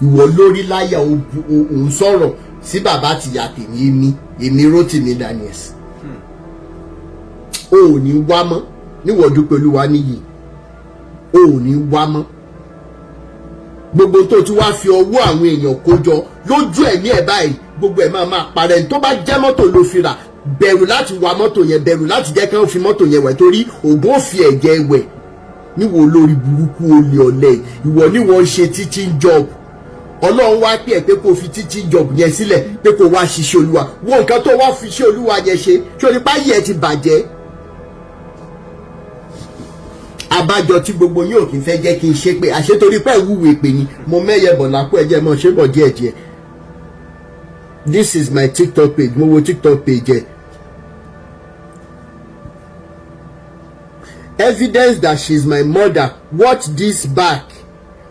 Ìwọ lórí láyà, òun sọ̀rọ̀ sí bàbá tìyá tèmi. Èmi Rótìmí Daniels, o ò ní wá mọ́ níwọ̀dú pẹ̀lú wa níyì, o ò ní wá mọ́. Gbogbo tó ti wá fi ọwọ́ àwọn èèyàn kó jọ lójú ẹ̀mí ẹ̀ báyìí, gbogbo ẹ̀ máa máa parẹ́. Tó bá jẹ́ mọ́tò ló fi rà, bẹ̀rù láti wa mọ́tò yẹn, bẹ̀rù láti jẹ́ kí wọ́n fi mọ́tò yẹn wẹ̀, torí ògùn ò fi ẹ̀jẹ̀ wẹ̀. Níwò olórí burúkú, olè, ọ̀lẹ, ìwọ ní wọ́n ṣe teaching job. Ọlọ́run wá pè ẹ́ pé kó fi teaching job yẹn sílẹ̀, pé kó wá ṣiṣẹ́ Olúwa. Wo nǹkan tó wá fi ṣe Olúwa yẹn ṣe. Ṣé onípa yìí ẹ ti bàjẹ́? Abájọ tí gbogbo yín ò kí ń fẹ́ jẹ́ kí n ṣe pé àṣetorí pé ìwúwo èpè ni mo mẹ́yẹ bọ̀ lápò ẹ̀jẹ̀ mọ́ ṣé bọ̀ díẹ̀díẹ̀. This is my TikTok page. Mo wo TikTok page ẹ̀. Evidence that she is my mother. Watch this back,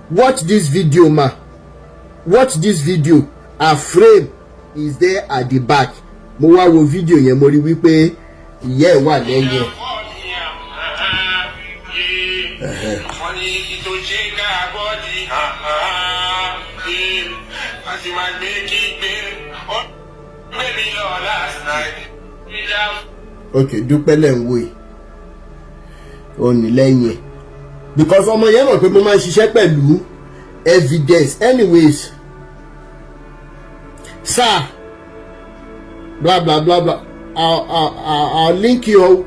watch this video, ma. Watch this video. Her frame is there at the back. Mo wá wo fídíò yẹn, mo rí wípé ìyá ẹ̀ wà lẹ́yìn ẹ̀. Wọ́n ní kí tó ṣe ká bọ́ọ̀dì àti máa gbé kí gbé ó gbé mi lọ last night. Ok, Dúpẹ́ lẹ̀ ń wò yìí, ó ní lẹ́yìn ẹ̀, because ọmọ yẹn mọ̀ pé mo máa ń ṣiṣẹ́ pẹ̀lú evidence. Anyways, sir, blah blah blah blah. I'll link you up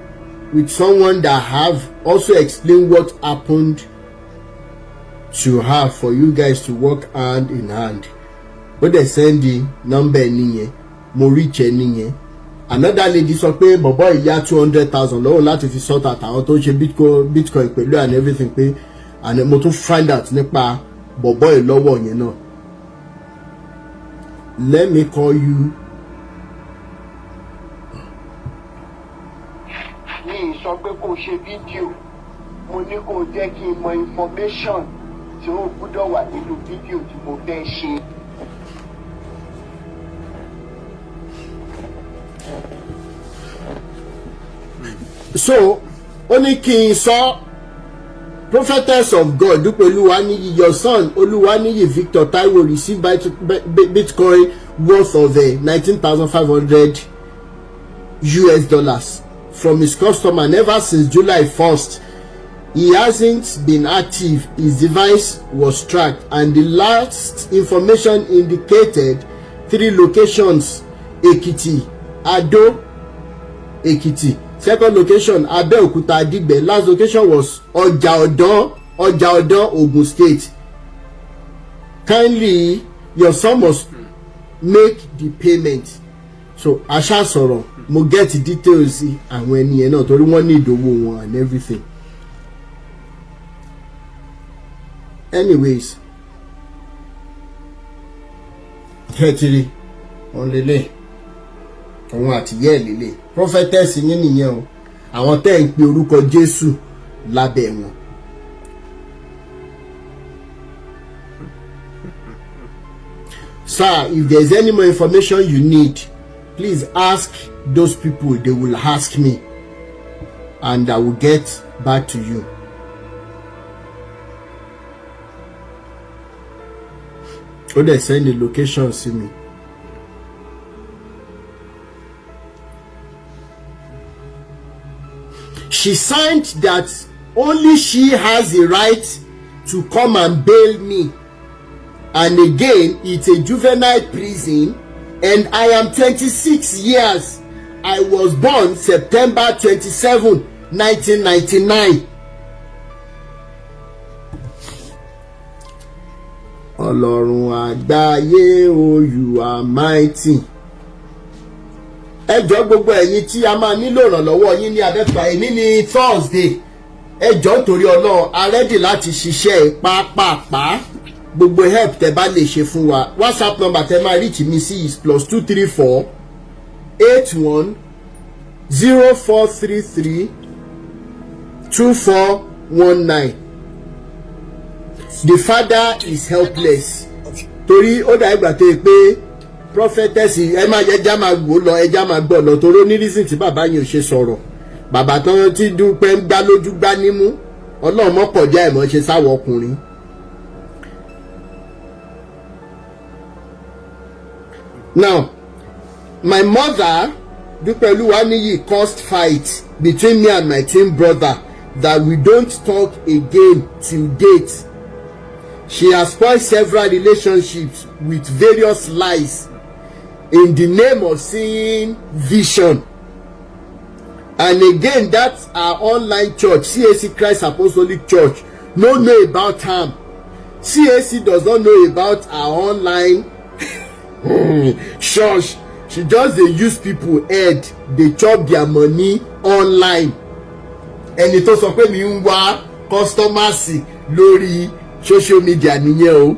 with someone that have also explained what happened to her for you guys to work hand in hand. Ó dẹ̀ send number ẹ̀ nìyẹn, mo reach ẹ nìyẹn. Another lady sọ pé bọ̀bọ̀ ìyá 200,000 lọ́wọ́ láti fi sort out àwọn tó ń ṣe bitcoin pẹ̀lú and everything, pé and mo tún find out nípa bọ̀bọ̀ yìí lọ́wọ́ yẹn náà. Let me call you. Mi ì sọ pé kó o ṣe fídíò. Mo ní kó o jẹ́ kí n mọ information tí ó gbúdọ̀ wà nínú fídíò tí mo fẹ́ ṣe. So ó ní kí n sọ, prophetess of God Dúpẹ́ Olúwaníyì, your son Olúwaníyì Victor Taiwo received bitcoin worth of $19,500 from his customer, and ever since July 1st he hasn't been active. His device was tracked and the last information indicated three locations: Ekiti, Ado Ekiti, second location Abeokuta Adigbe, last location was Ọjà Ọ̀dán, Ọjà Ọ̀dán, Ogun State. Kindly, your son must make the payment. So aṣá sọ̀rọ̀, mo get details àwọn ẹni yẹn náà torí wọ́n ní ìdòwò wọn and everything. Anyways, tẹ́tìrì wọn lélẹ̀, òun àtìyẹ́ ẹ̀ lélẹ̀, prophetess yín nìyẹn o, àwọn tẹ́ ń pe orúkọ Jésù lábẹ́ wọn. Sir, if there's any more information you need, please ask those people. They will ask me and I will get back to you. Ó dẹ̀ send the location sí mi. She signed that only she has the right to come and bail me. And again, it's a juvenile prison and I am 26 years. I was born September 27, 1999. Ọlọ́run àgbáyé o, you are mighty. Ẹ jọ̀ọ́, gbogbo ẹ̀yin tí a máa nílò ìrànlọ́wọ́ yín ní Abẹ́òkúta, èní ní Thursday. Ẹ jọ̀ọ́, torí Ọlọ́run, a ready láti ṣiṣẹ́ pápápá. Gbogbo help tẹ bá lè ṣe fún wa, WhatsApp number tẹ máa reach mi sí is +234 81 0433 2419. The father is helpless torí ó dà ìgbà tó yẹ pé prophetess ẹ máa ẹja máa wò lọ, ẹja máa gbọ́ lọ, torí ó ní reason tí bàbá yẹn ò ṣe sọ̀rọ̀. Bàbá tán tí Dúpẹ́ ń gbá lójú gbá nímú, Ọlọ́run mọ́kànjá ẹ̀ mọ́ ṣe sáwọ́ ọkùnrin. Now, my mother, Dúpẹ́ Olúwaníyì, caused fight between me and my twin brother that we don't talk again till date. She has spoiled several relationships with various lies in the name of seeing vision. And again, that's our online church, CAC Christ Apostolic Church, no know about am. CAC does not know about our online church. She just dey use people head dey chop their money online. Ẹni tó sọ pé mi ń wá customers lórí social media nìyẹn o.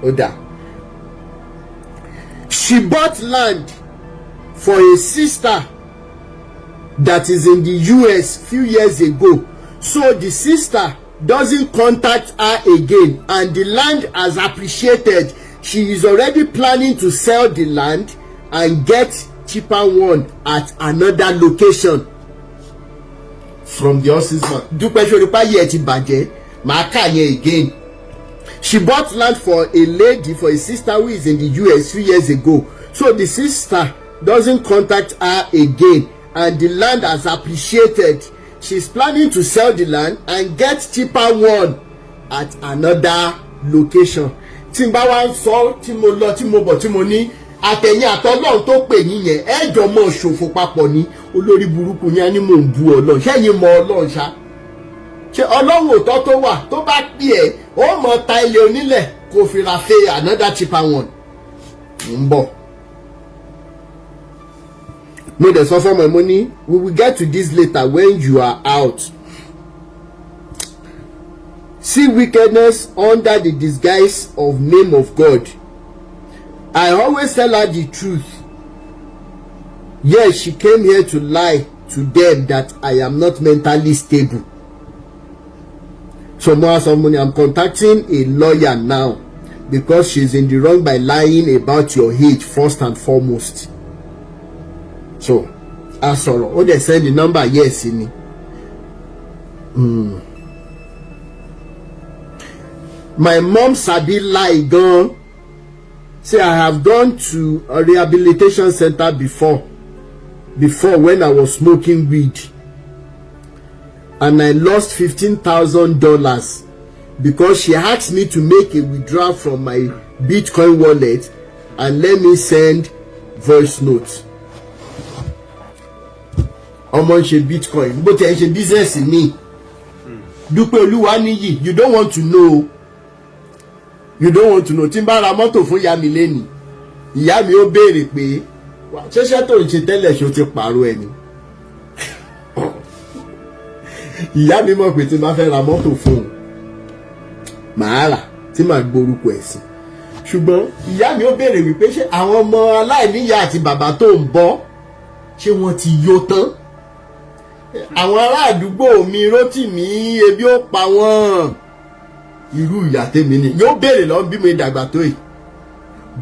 Ó dà. She bought land for a sister that is in the US few years ago, so the sister doesn't contact her again, and the land has appreciated. She is already planning to sell the land and get cheaper one at another location from the horse's mouth. Dúpẹ́ sórí páyé ẹ ti bàjẹ́, màá kà yẹn again. She bought land for a lady, for a sister who is in the US few years ago, so the sister doesn't contact her again, and the land has appreciated. She's planning to sell the land and get cheaper one at another location. Tí n bá wá ń sọ, tí mo lọ, tí mo bọ̀, tí mo ní àtẹ̀yìn àtọ́lọ́run tó pè yín yẹn, ẹ jọ mọ́ ṣòfò papọ̀ ní. Olórí burúkú yẹn ni mò ń bu Ọlọ́run. Ṣẹ́yìn mọ Ọlọ́run ṣá? Ṣe Ọlọ́run òótọ́ tó wà, tó bá pè ẹ́, ó mọ̀ ta ilé onílẹ̀ kó fi ra fẹ́ another cheaper one? Ń bọ̀. Mo dẹ̀ sọ fọ́mọ ẹ̀, mo ní we will get to this later when you are out. See wickedness under the disguise of name of God. I always tell her the truth. Yes, she came here to lie to them that I am not mentally stable. So mo sọ, mo ní I'm contacting a lawyer now because she's in the wrong by lying about your age first and foremost. So a sọ̀rọ̀, ó dẹ̀ send the number yes ni. My mom sabi lie gan. Say I have gone to a rehabilitation center before when I was smoking weed, and I lost $15,000 because she asked me to make a withdrawal from my Bitcoin wallet and let me send voice note. Ọmọ ń ṣe Bitcoin, bó ti ẹ̀ ń ṣe business mi. Dúpẹ́ Olúwaníyì, you don't want to know, you don't want to know. Tí n bá ra mọ́tò fún ìyá mi lẹ́nìí, ìyá mi ó béèrè pé ṣẹṣẹ tó ń ṣe tẹ́lẹ̀, ṣe ó ti pààrọ̀ ẹ̀ ni? Ìyá mi mọ̀ pé tí n bá fẹ́ ra mọ́tò fún un, màá rà tí màá gborúkọ ẹ̀ sí, ṣùgbọ́n ìyá mi ó béèrè wípé ṣé àwọn ọmọ aláìníyá àti bàbá tó ń bọ́, ṣé wọ́n ti yó tán? Àwọn ará àdúgbò mi, Rótìmí, ebi ó pa wọ́n. Irú ìyá tèmi ni yóò béèrè lọ bí mo dàgbà tó yìí.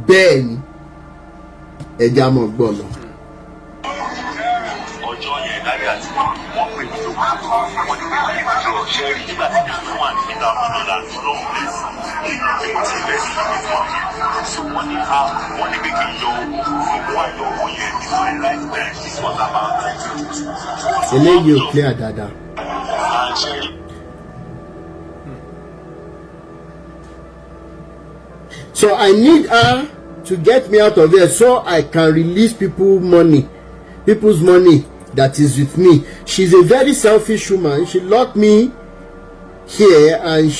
Bẹ́ẹ̀ ni, ẹja mọ̀ gbọ́ lọ. Ọjọ́ yẹn, daddy àti wọ́n pè mí lóko, wọ́n ní pé kí n jọ ṣe rí nígbà tí mi wà ní $1,000. Ọlọ́run bless mi, mo ti invest ní bitcoin yẹn. So wọ́n ní a wọ́n ní pé kí n yọ owó, mo wá yọ owó yẹn with my right hand. This was about 2022. Eléyìí ò clear dáadáa. And ṣe rí So I need her to get me out of here so I can release people's money that is with me. She's a very selfish woman. She locked me here and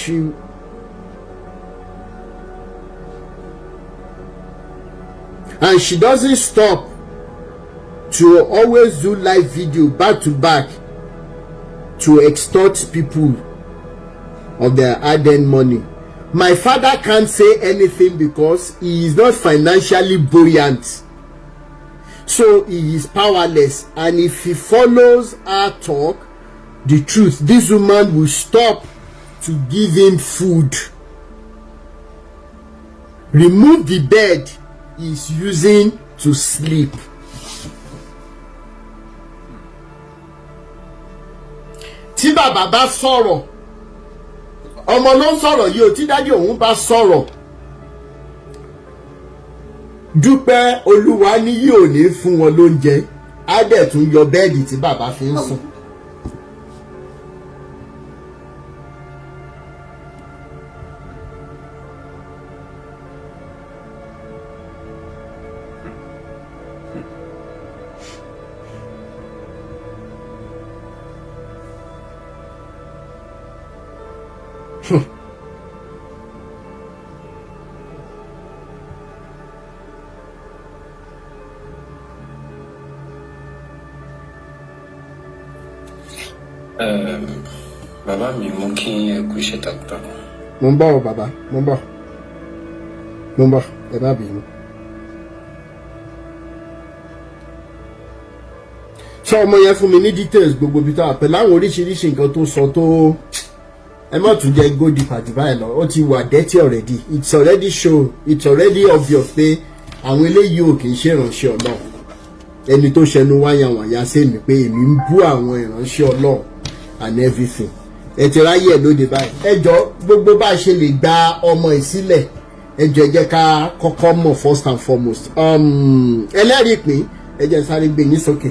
she doesn't stop to always do live video back to back to extort people of their hard-earned money. My father can't say anything because he is not financially buoyant. So he is powerless, and if he follows her talk, the truth, this woman will stop to give him food. Remove the bed he is using to sleep. Tí bàbá bá sọ̀rọ̀, ọmọ ló ń sọ̀rọ̀ yìí o. Tí daddy òun bá sọ̀rọ̀, Dúpẹ́ Olúwaníyì ò ní fún wọn lóúnjẹ, á dẹ̀ tún yọ bed tí bàbá fi ń sùn. Bàbá mi, mú kí ẹ kú iṣẹ́ takuntakun. Mo ń bọ̀ o bàbá, mo ń bọ̀, mo ń bọ̀, ẹ má bínú. Ṣé ọmọ yẹn fún mi ní details gbogbo ibi tá a pẹ̀lú àwọn oríṣiríṣi nǹkan tó sọ tó? Ẹ má tún jẹ́ go deeper jù báyìí lọ. Ó ti wà dirty already. It's already show, it's already obvious pé àwọn eléyìí ò kì í ṣe ìránṣẹ́ Ọlọ́run. Ẹni tó ṣẹnu wáyàwáyà sí mi pé èmi ń bú àwọn ìránṣẹ́ Ọlọ́run and everything, ẹ ti ráyè ẹ lóde báyìí. Ẹ jọ, gbogbo bá a ṣe lè gba ọmọ ìsílẹ̀, ẹ jọ, ẹ jẹ́ ká kọ́kọ́ mọ̀ first and foremost. Ẹlẹ́rìí ìpín, ẹ jẹ́ sáré gbé yín sókè.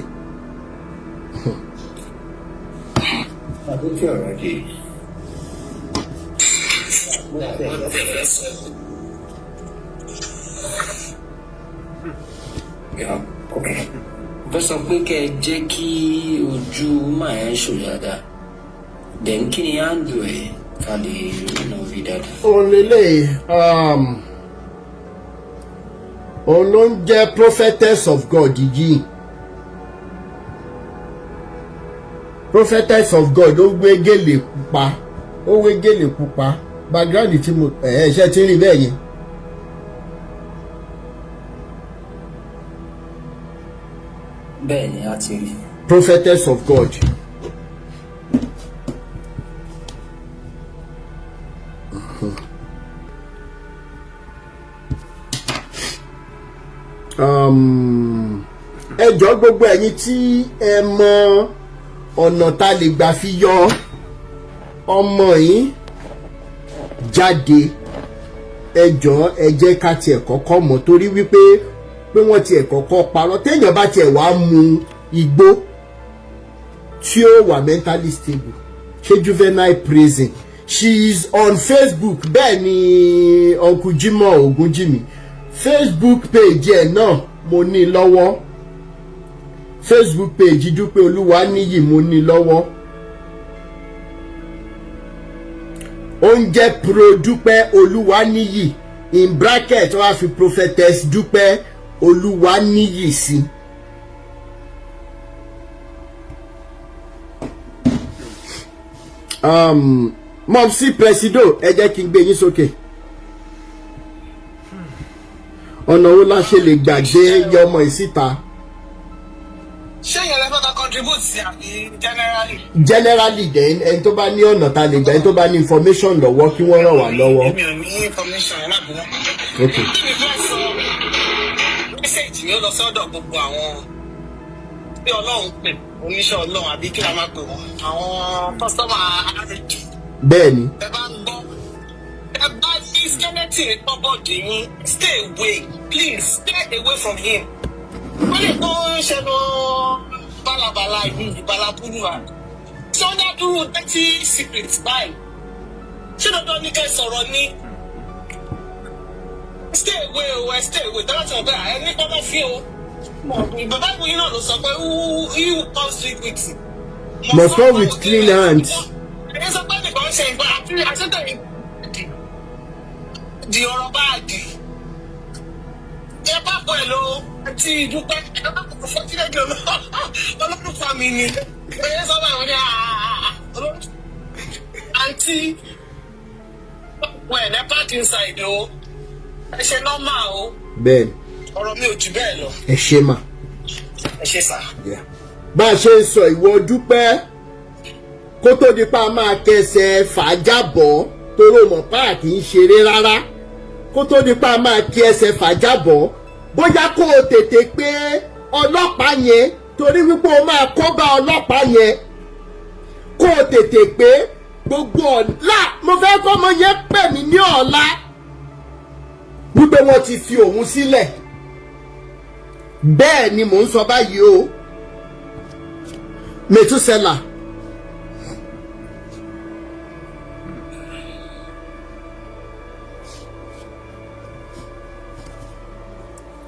Àdókè ọ̀rọ̀ dé. Mo tẹ̀ fẹ́ sọ. Yeah, okay. Mo fẹ́ sọ pé kẹ́ ẹ jẹ́ kí ojú máa ẹ̀ ṣò dáadáa. Then kí ni handle ẹ̀ ká lè rìnà rí dáadáa. Òun lélẹ̀, òun ló ń jẹ́ prophetess of God yìí. Prophetess of God, ó gbé gèlè pupa, ó wé gèlè pupa. Background tí mo ẹ̀ ṣe ti rí bẹ́ẹ̀ yẹn. Bẹ́ẹ̀ ni, a ti rí. Prophetess of God. Ẹ jọ̀ọ́, gbogbo ẹ̀yin tí ẹ mọ ọ̀nà tá a lè gbà fi yọ ọmọ yìí jáde, ẹ jọ̀ọ́, ẹ jẹ́ ká tiẹ̀ kọ́kọ́ mọ̀, torí wípé pé wọ́n tiẹ̀ kọ́kọ́ parọ́. Téèyàn bá tiẹ̀ wá mu igbó tí ó wà mentally stable, ṣé juvenile prison? She is on Facebook. Bẹ́ẹ̀ ni, Uncle Jimoh Ogunjimi, Facebook page ẹ̀ náà mo ní lọ́wọ́. Facebook page Dúpẹ́ Olúwaníyì mo ní lọ́wọ́. Ó ń jẹ́ Pro Dúpẹ́ Olúwaníyì, in bracket wọ́n á fi Prophetess Dúpẹ́ Olúwaníyì sí. Mopsi Presido, ẹ jẹ́ kí n gbé yín sókè. Ọ̀nà wo la ṣe lè gbàgbé yọmọ ìsíta? Ṣé yẹn lè fẹ́ ká contribute sí àbí generally? Generally. Then ẹni tó bá ní ọ̀nà ta lè gbà, ẹni tó bá ní information lọ́wọ́, kí wọ́n ràn wá lọ́wọ́. Èmi ò ní information, ẹ má bínú. Ok. Kí ni fẹ́ sọ? Message mi ó lọ sọ́dọ̀ gbogbo àwọn tí Ọlọ́run pè, oníṣẹ́ Ọlọ́run, àbí kí la máa pè wọ́n, àwọn customer rd. Bẹ́ẹ̀ ni. Ẹ bá ń gbọ́, ẹ bá ní skeleton ní cupboard yín, stay away, please stay away from him. Wọ́n lè tó ń ṣẹnu bálabàla ìlú ìbalabúrú à tí wọ́n dá dúró dirty secret báyìí. Ṣé dandan ní kẹ́ sọ̀rọ̀ ní? Stay away o, ẹ stay away. Tọ́lá tí wọ́n bẹ́ẹ̀ ẹ ní kọ́kọ́ fi o. Bàbá ìwé yín náà ló sọ pé who comes to equity must come with clean hands. Ẹ sọ pé nìkan ṣe nǹkan àti àṣetẹ̀yìn di ọ̀rọ̀ báàgì. Ẹ bá pẹ̀lú àti ìdúpẹ́, ẹ bá kò fọ́tílẹ̀dì olólùfà mi ni. Ẹ sọ báyìí, wọ́n ní àǹtí wẹ̀ ní park inside o. Ẹ ṣe normal o. Bẹ́ẹ̀ ni. Ọ̀rọ̀ mi ò jù bẹ́ẹ̀ lọ. Ẹ ṣe mà. Ẹ ṣe sà. Yeah. Bá a ṣe ń sọ, ìwọ Dúpẹ́, kó tó di pa máa kẹsẹ̀ fàájàbọ̀, toró mọ̀ páàkì ń ṣeré rárá, kó tó di pa máa kí ẹsẹ̀ fàájàbọ̀, bóyá kó o tètè pé ọlọ́pàá yẹn, torí wípé o máa kó bá ọlọ́pàá yẹn. Kó o tètè pé gbogbo ọ̀la, mo fẹ́ kọ́ ọmọ yẹn pè mí ní ọ̀la wípé wọ́n ti fi òun sílẹ̀. Bẹ́ẹ̀ ni mò ń sọ báyìí o, Mẹtúsẹ́là.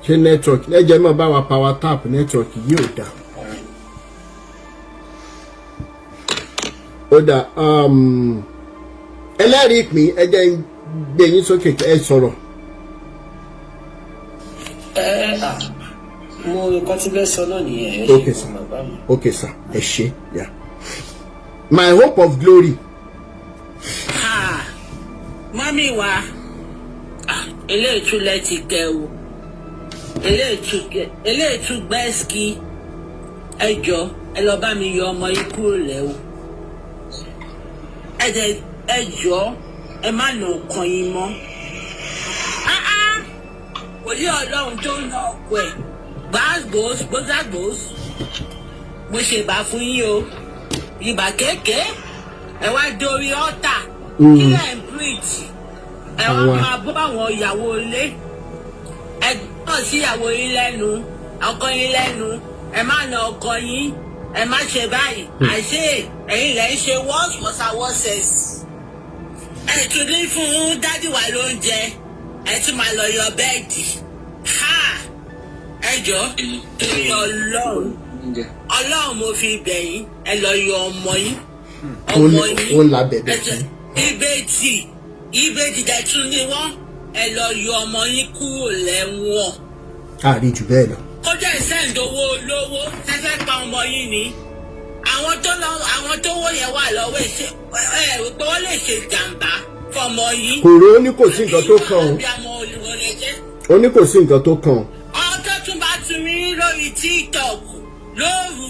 Ṣé network ẹ jẹ́ mọ́ bá wa power tap? Network yìí ò dáa. Ó dà, ẹlẹ́rìí ìpín, ẹ jẹ́ ń gbé yín sókè, ẹ sọ̀rọ̀. Ẹ à, mo nǹkan tí fẹ́ sọ náà nìyẹn. Ẹ ṣe Okay, sir. fún bàbá mi. Okay sir, ẹ ṣé. Yeah. My hope of glory. Mummy wa, ah, eléyìí tún lẹ ti kẹ o, eléyìí tún gbẹ́sìkì. Ẹ jọ, ẹ lọ bá mi yọ ọmọ yìí kúrò lẹ́ o. Ẹ jẹ, ẹ jọ, ẹ má nà ọkàn yín mọ́. Ah ah, wòlíì Ọlọ́run tó ń ná ọkọ ẹ̀ gbàgbós gbósàgbós, mo ṣèbà fún yín o, ìbà kéèké. Ẹ wá dórí ọ́tà, kí lẹ̀ ń preach? Ẹ wá máa bọ́ àwọn ìyàwó ilé, ẹ gbọ́dọ̀ sí ìyàwó yín lẹ́nu, ọkọ yín lẹ́nu. Ẹ má na ọkọ yín, ẹ má ṣe báyìí. Àṣé ẹ̀yin lẹ̀ ń ṣe worse worse worse. Ẹ tún ní fún daddy wa lóúnjẹ, ẹ tún máa lọ yọ bed. Ha, ẹ jọ, torí Ọlọ́run, Ọlọ́run mo fi bẹ̀ yín, ẹ lọ yọ ọmọ yín, ọmọ yín. Ó ń la bẹ̀bẹ̀ fún. Ìbejì, ìbejì dẹ̀ tún ni wọ́n. Ẹ lọ yọ ọmọ yín kúrò lẹ́wọ̀n. Àárín jù bẹ́ẹ̀ lọ. Kọjá ìsẹ́ǹdowó olówó fẹ́fẹ́ pa ọmọ yín ni. Àwọn tó lọ, àwọn tó wó yẹn wà lọ́wọ́ ẹ̀, ṣe ẹ rò pé wọ́n lè ṣe jàǹbá fọmọ yín? Kò rò ó ní kò sí nǹkan tó kàn ó. Àbí àwọn olùwọlé jẹ́. Ó ní kò sí nǹkan tó kàn ó. Ọjọ́ tún bá tún rí lórí TikTok lóru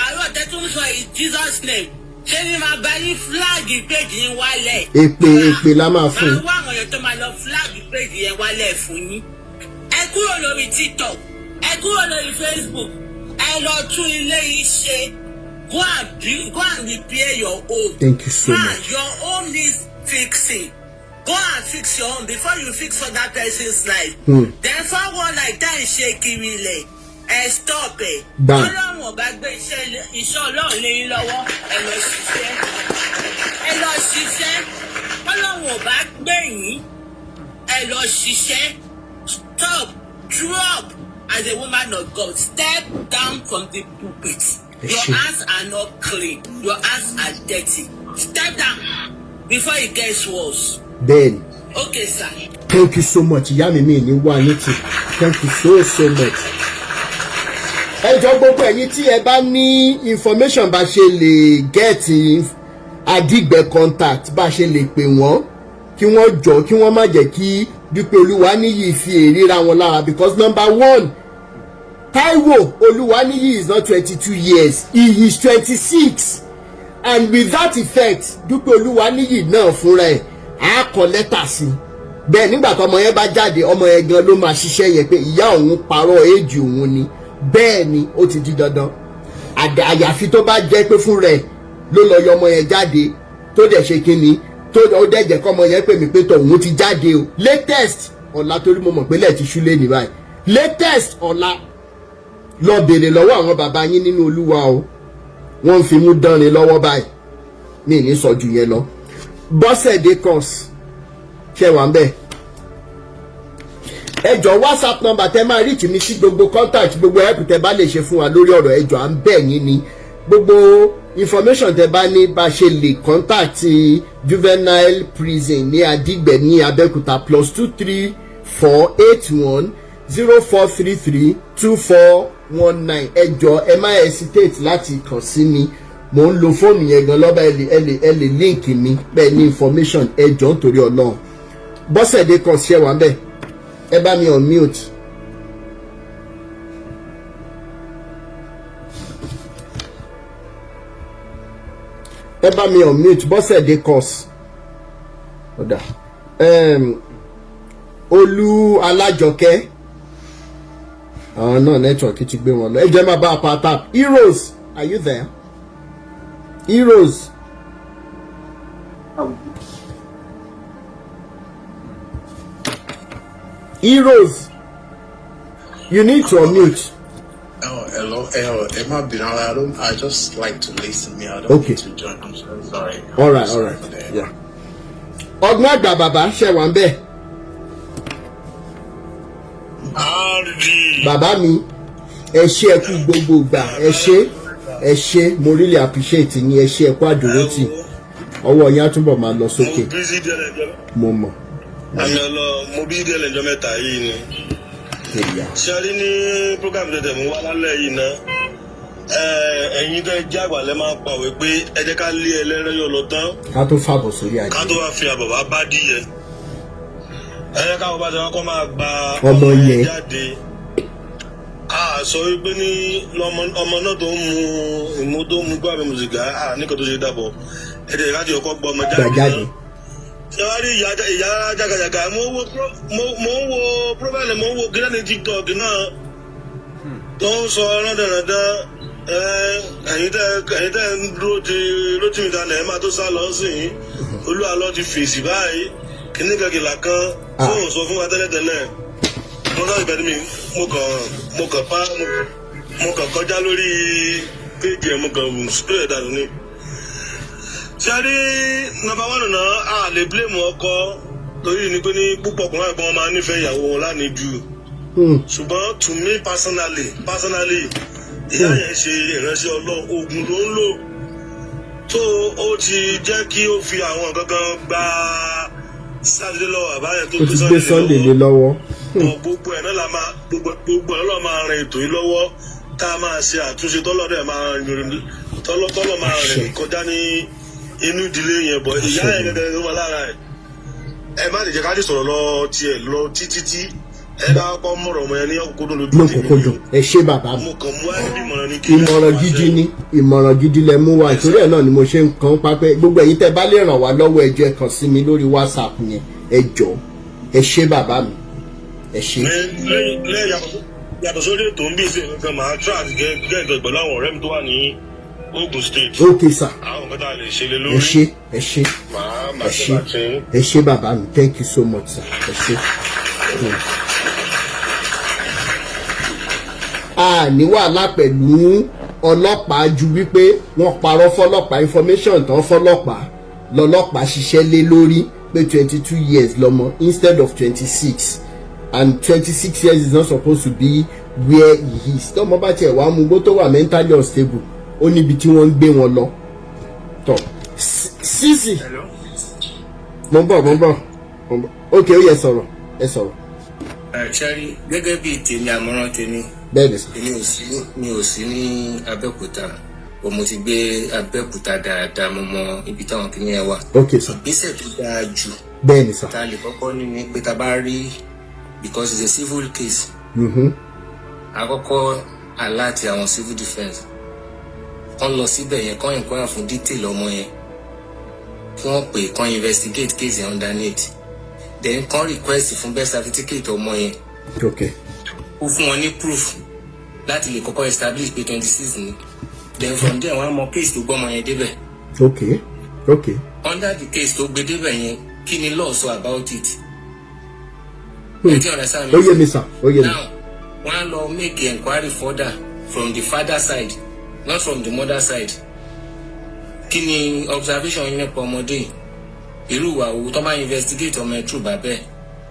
àárọ̀ tẹ́tún sọ in Jesus name, ṣé ni máa bá yín flag page yín wálẹ̀. Èpè, èpè la máa fún un. Máa wá àwọn èèyàn tó máa lọ flag page yẹn wálẹ̀ fún yín. Ẹ kúrò lórí TikTok, ẹ kúrò lórí Facebook, ẹ lọ tún ilé yìí ṣe. Go and repair your home. Thank you so Man, much. your home needs fixing. Go and fix your own before you fix other person's life. Then 419 tá ń ṣe kiri ilẹ̀, ẹ stop ẹ̀. Bam. Ọlọ́run ọba gbé iṣẹ́ Ọlọ́run lé yín lọ́wọ́, ẹ lọ ṣiṣẹ́. Ẹ lọ ṣiṣẹ́. Ọlọ́run ọba gbé yín, ẹ lọ ṣiṣẹ́. Stop, drop as a woman of God. Step down from the pulpit. Ẹ Your ṣé. hands are not clean. Your hands are dirty. Step down before it gets worse. Bẹ́ẹ̀ni. Okay, sir. Thank you so much, ìyá mi. Mi ní wá yín tì. Thank you so so much. Ẹ jọ, gbogbo ẹ̀yin tí ẹ bá ní information bá ṣe lè get Adigbe contact, bá ṣe lè pè wọ́n, kí wọ́n jọ, kí wọ́n má jẹ́ kí Dúpẹ́ Olúwaníyì fi èrìra wọn lára, because number one, Taiwo Olúwaníyì is not 22 years, he is 26, and with that effect, Dúpẹ́ Olúwaníyì náà fúnra ẹ̀ á kọ lẹ́tà sí i. Bẹ́ẹ̀ nígbà tó ọmọ yẹn bá jáde, ọmọ yẹn gan ló máa ṣiṣẹ́ yẹn pé ìyá òun parọ́ éèjì òun ni. Bẹ́ẹ̀ ni, ó ti di dandan. Àyàfi tó bá jẹ́ pé fúnra ẹ̀ ló lọ yọ ọmọ yẹn jáde, tó dẹ̀ ṣe kínni, tó ó dẹ̀ jẹ́ kọ́mọ yẹn pè mí pé tó òun ti jáde o. Latest ọ̀la, torí mo mọ̀ pé lẹ́ẹ̀ ti ṣú lé ní báyìí, latest ọ̀la, lọ béèrè lọ́wọ́ àwọn bàbá yín nínú Olúwa o. Wọ́n ń fi mú dánrin lọ́wọ́ báyìí. Mi ní sọ jù yẹn lọ. Bọ́sẹ̀dé cos ṣe wà ń bẹ̀. Ẹ jọ̀ọ́, WhatsApp number tẹ máa reach mi sí, gbogbo contact, gbogbo help tẹ bá lè ṣe fún wa lórí ọ̀rọ̀, ẹ jọ̀ọ́, à ń bẹ̀ yín ni. Gbogbo information tẹ bá ní bá ṣe lè contact juvenile prison ní Adigbe ní Abẹ́òkúta, +234 81 0433 2419. Ẹ jọ̀ọ́, ẹ má hesitate láti kàn sí mi. Mò ń lo fóònù yẹn gan lọ́ba. Ẹ lè link mi bẹ́ẹ̀ ní information. Ẹ jọ̀ọ́, nítorí Ọlọ́run. Bọ́sẹ̀dé kan ṣe wà ń bẹ̀, ẹ bá mi unmute. Ẹ bá mi unmute Bọ́sẹ̀dé cos ọ̀dà. Olú Alájọkẹ́, àwọn náà network ti gbé wọn lọ. Ẹ jẹ́ máa bá a pa tap. Heroes, are you there? Heroes. Àwùjọ. Heroes, you need to unmute. Oh, hello, hello. Ẹ má bínú, I don't. I just like to listen. Me, I don't Okay. need to join. I'm so sorry. All right, all right, yeah. Ọgbọ́n àgbà, bàbá, ṣe wà ń bẹ̀? RD. Bàbá mi, ẹ ṣé, ẹ kú gbogbo ìgbà. Ẹ ṣé, ẹ ṣé, mo really appreciate yín. Ẹ ṣé, ẹ kú àdúrótì. Ọwọ́ yín á túbọ̀ máa lọ sókè. Mo busy díẹ̀ lẹ́jọ́. Mo mọ̀. Àmì ọlọ, mo busy díẹ̀ lẹ́jọ́ mẹ́ta yìí ni. Èyà. Ṣé rí ní program tẹ̀tẹ̀ mú wá lálẹ́ yìí ná? Ẹ̀yin tẹ́ jẹ́ àgbà lẹ́ máa ń pàwé pé ẹ jẹ́ ká lé ẹlẹ́rẹ́yọ̀ lọ tán ká tó fàbọ̀ sórí ká adìyẹ. Tó wá fi àbọ̀ wá bá díyẹ. Ẹ jẹ́ káwọn bá ti wá kọ́ máa gba ọmọ yẹn jáde. A sọ wípé ní ọmọ náà tó ń mu ìmú, tó ń mu gbàmí mu sìgá, a nìkan tó ṣe dàbọ̀. Ẹ jẹ́ ká ti ọkọ̀ gbọ́ ọmọ gbà jáde jáde náà. Ṣé wàá rí ìyá ìyá jàgàjàgà? Mo ń wo profile, mo ń wo gíláàní TikTok náà tó ń sọ rándanrandan. Ẹ ẹ̀yin tẹ́ ń dúró ti Rótìmí Daniel, ẹ máa tó sá lọ sí i. Olúwa lọ ti fèsì báyìí, kíní kankìlà kan fóun sọ fún wa tẹ́lẹ̀tẹ́lẹ̀. Mo sọ ìbẹ̀rù mi, mo kàn pa mo kàn kọjá lórí péjì ẹ̀, mo kàn spray dànù ni. Ṣe rí, number one náà, a lè blame ọkọ torí ni pé ní púpọ̀ ọkùnrin àgbọn wọn máa ń nífẹ̀ẹ́ ìyàwó wọn lánìí jù. Ṣùgbọ́n to me personally, ìyá yẹn ṣe ìránṣẹ́ Ọlọ́run, oògùn ló ń lò tó ó ti jẹ́ kí ó fi àwọn nǹkan kan gba Sátidé lọ́wọ́ bàbá yẹn tó ó ti gbé Sunday lé lọ́wọ́. Bọ̀ gbogbo ẹ̀ náà la máa gbogbo ẹ̀ náà máa ran ètò yìí lọ́wọ́, tá a máa ṣe àtúnṣe tọ́lọ́ dẹ̀ máa rìn tọ́lọ́ máa rìn kọjá ní inú ìdílé yẹn. Bọ̀ ìyá yẹn gẹ́gẹ́ ló wà lára ẹ̀. Ẹ má lè jẹ́ ká lè sọ̀rọ̀ lọ tiẹ̀ lọ títí tí ẹ ká kọ́ mọ̀rọ̀ ọmọ yẹn ní ọkọ̀kọ́dún lójú. Lókòkòdùn, ẹ ṣé bàbá mi. Mo kàn mú wáyé bí ìmọ̀ràn ní kí Ìmọ̀ràn gidi ni, ìmọ̀ràn gidi lẹ mú wa. Ìtorí ẹ̀ náà ni mo ṣe ń kàn pápẹ́. Gbogbo ẹ̀yin tẹ́ bá lè ràn wá lọ́wọ́, ẹ jọ̀ọ́, ẹ kàn sí mi lórí WhatsApp yẹn. Ẹ jọ̀ọ́, ẹ ṣé bàbá mi, ẹ ṣé. Lẹ́yìn yàtọ̀ sórí ètò ń bí ìsìn kankan, màá try àti get in pẹ̀lú àwọn ọ̀rẹ́ mi tó wà ní Ogun State. Ok sir. Àwọn nǹkan tá a lè ṣe lé Ẹ lórí. ṣé, ẹ ṣé. Màá Ẹ ṣe ṣé. bàtí. Ẹ ṣé bàbá mi, thank you so much sir, ẹ ṣé. A ní wàhálà pẹ̀lú ọlọ́pàá ju wípé wọ́n parọ́ fọlọ́pàá. Information tán fọlọ́pàá lọ́lọ́pàá ṣiṣẹ́ lé lórí pé 22 years lọ́mọ instead of 26, and 26 years is not supposed to be where he is. Tọ́mọ bá tiẹ̀ wá mú gbó tó wà mentally unstable, ó níbi tí wọ́n ń gbé wọn lọ. Tọ́ sísì, mo ń bọ̀, mo ń bọ̀, mo ń bọ̀. Ok, ó yẹ sọ̀rọ̀, ẹ sọ̀rọ̀. Ẹ ṣẹ́rí, gẹ́gẹ́ bíi tèmi, àmọ̀ràn tèmi, Bẹ́ẹ̀ ni sir. Èmi ò sí, mi ò sí ní Abẹ́òkúta o. Mo ti gbé Abẹ́òkúta dáadáa, mo mọ ibi táwọn kìíní ẹ wà. Ok sir. Ìgbésẹ̀ tó dáa jù Bẹ́ẹ̀ ni sir. tá a lè kọ́kọ́ ní ni pé tá a bá rí, because it's a civil case, àkọ́kọ́ alert àwọn civil defence kán lọ síbẹ̀ yẹn, kán inquire fún detail ọmọ yẹn, kí wọ́n pè kán investigate case yẹn underneath, then kán request fún birth certificate ọmọ yẹn, ó fún wọn ní proof láti lè kọ́kọ́ establish pé 26 ni. Then from there, wọ́n á mọ case tó gbọ́mọ yẹn débẹ̀. Under the case tó gbé débẹ̀ yẹn, kí ni law sọ about it? Ẹ ti understand me? Ó yé mi sir, ó yé mi. Now, wọ́n á lọ make enquiry further from the father side, not from the mother side. Kí ni observation yín nípa ọmọdé yìí? Irú ìwà wo tó bá investigate ọmọ ẹ̀ true bàbá ẹ̀,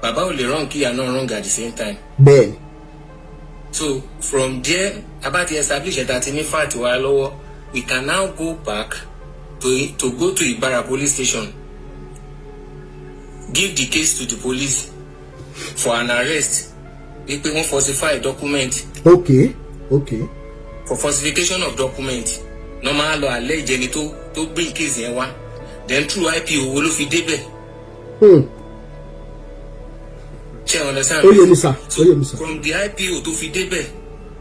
bàbá ò lè wrong kí ìyá náà wrong at the same time. So from there, about the establish that ní fact wa lọ́wọ́, we can now go back to go to Ibara police station, give the case to the police for an arrest wípé wọ́n falsify document. For falsification of document náà máa lọ allege ẹni tó bring case yẹn wá. Then through IPO wo ló fi débẹ̀? Ṣé ẹ understand? Ó yé mi sir, ó yé mi sir. From the IPO tó fi débẹ̀,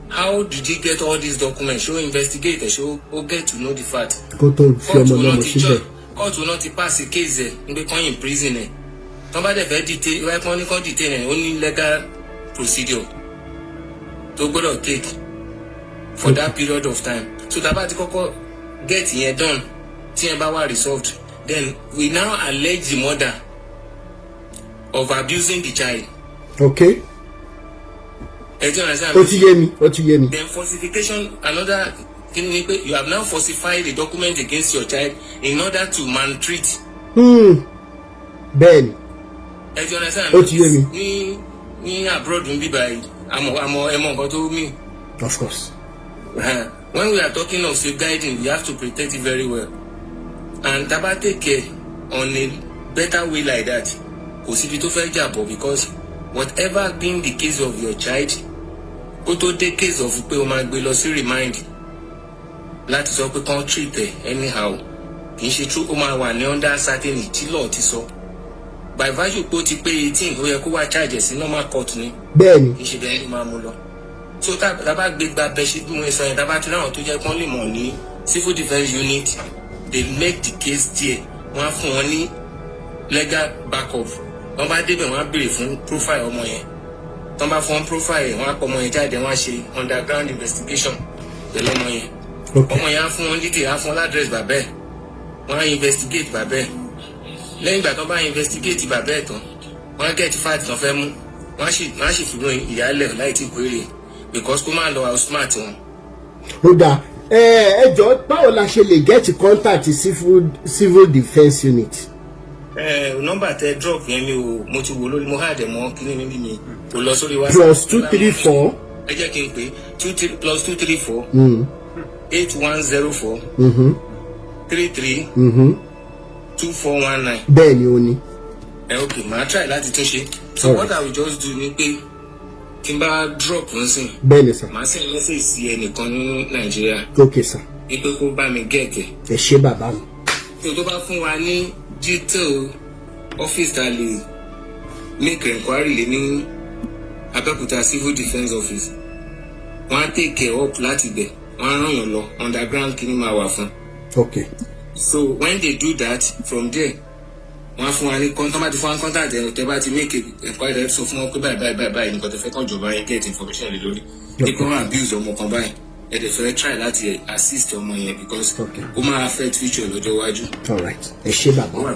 how did he get all these documents? Ṣó investigate? Ṣó ó get to know the fact? Kó tó fi ọmọ lọ́mọ síbẹ̀. Kóòtù náà ti pass case ẹ̀ ń pé kán imprison ẹ̀. Tọ́ bá dẹ̀ fẹ́ detain, wáyé kán ní kán detain ẹ̀, ó ní legal procedure tó gbọ́dọ̀ take for that period of time. So tá a bá ti kọ́kọ́ get yẹn done, tí yẹn bá wà resolved, then we now allege the mother of abusing the child. Ẹ ti understand? Ó ti yé mi, ó ti yé mi. Then falsification, another thing ni pé you have now falsified a document against your child in order to maltreat. Bẹ́ẹ̀ni. Ẹ ti understand? Ó ti yé mi. Ní abroad ń bíbá yìí, àmọ́ ẹ mọ nǹkan tó mean. Of course. When we are talking of safeguarding, we have to protect it very well, and tá bá take care on a better way like that, kò síbi tó fẹ́ jà bọ̀, because whatever being the case of your child, kó tó dé case of pé o máa gbé lọ sí remand. Láti sọ pé kán treat ẹ anyhow, kì í ṣe true. Ó máa wà ní under certain tí law ti sọ. By virtue pé ó ti pé 18, ó yẹ kó wá charge ẹ̀ sí normal court ni. Kì í ṣe bẹ́ẹ̀ ló máa mú lọ. So tá bá gbé gba bẹ ṣe bí mo sọ yẹn, tá bá ti ráwọn tó jẹ́ kán lè mọ̀ ní civil defence unit, they make the case there. Wọ́n á fún wọn ní legal backup. Wọ́n bá débẹ̀, wọ́n á béèrè fún profile ọmọ yẹn. Tọ́n bá fún wọn profile yẹn, wọ́n á pọ̀ ọmọ yẹn jáde, wọ́n á ṣe underground investigation pẹ̀lú ọmọ yẹn. Ọmọ yẹn á fún wọn detail, á fún wọn l'address bàbá ẹ̀, wọ́n á investigate bàbá ẹ̀. Lẹ́yìn ìgbà tó bá investigate bàbá ẹ̀ tán, wọ́n á get fact tán fẹ́ mú, wọ́n á sì fi wọn ìyálẹ̀ láì tí query, because kó má lọ outsmart wọn. Ó dáa. Ẹ jọ, báwo la ṣe lè get contact civil defence unit? Ẹ nọ́mbà tẹ drop yẹn, mi ò, mo ti wò lórí, mo hard mọ kíní mi mi kò lọ sórí WhatsApp. +234. Ẹ jẹ́ kí n pè two three +234 8104 33 2419. Bẹ́ẹ̀ ni ó ní. Ẹ ok, màá try láti tún ṣe. So what I will just do ni pé tí n bá drop nsìn, Bẹ́ẹ̀ ni, sir. màá send message sí ẹnìkan ní Nàìjíríà Ok, sir. wípé kó bá mi get ẹ̀. Ẹ ṣé, bàbá mi. Tó bá fún wa ní detail office tá a lè make enquiry lé ní Abẹ́òkúta, civil defence office, wọ́n á take care up láti bẹ̀, wọ́n á ràn yàn lọ underground, kí ni máa wà fún. So when they do that, from there wọ́n á fún wa ní kọ́ńtà, bá ti fún wa ní contact ẹ̀, tẹ́ bá ti make enquiry, ẹ̀ sọ fún wọn pé báyìí báyìí báyìí báyìí nǹkan tẹ́ fẹ́ kàn jọba yẹn get information lé lórí, ní pé wọ́n abuse ọmọ kan báyìí, ẹ dẹ̀ fẹ́ try láti assist ọmọ yẹn because ó máa affect future lọ́jọ́ iwájú. All right, ẹ ṣé, bàbá.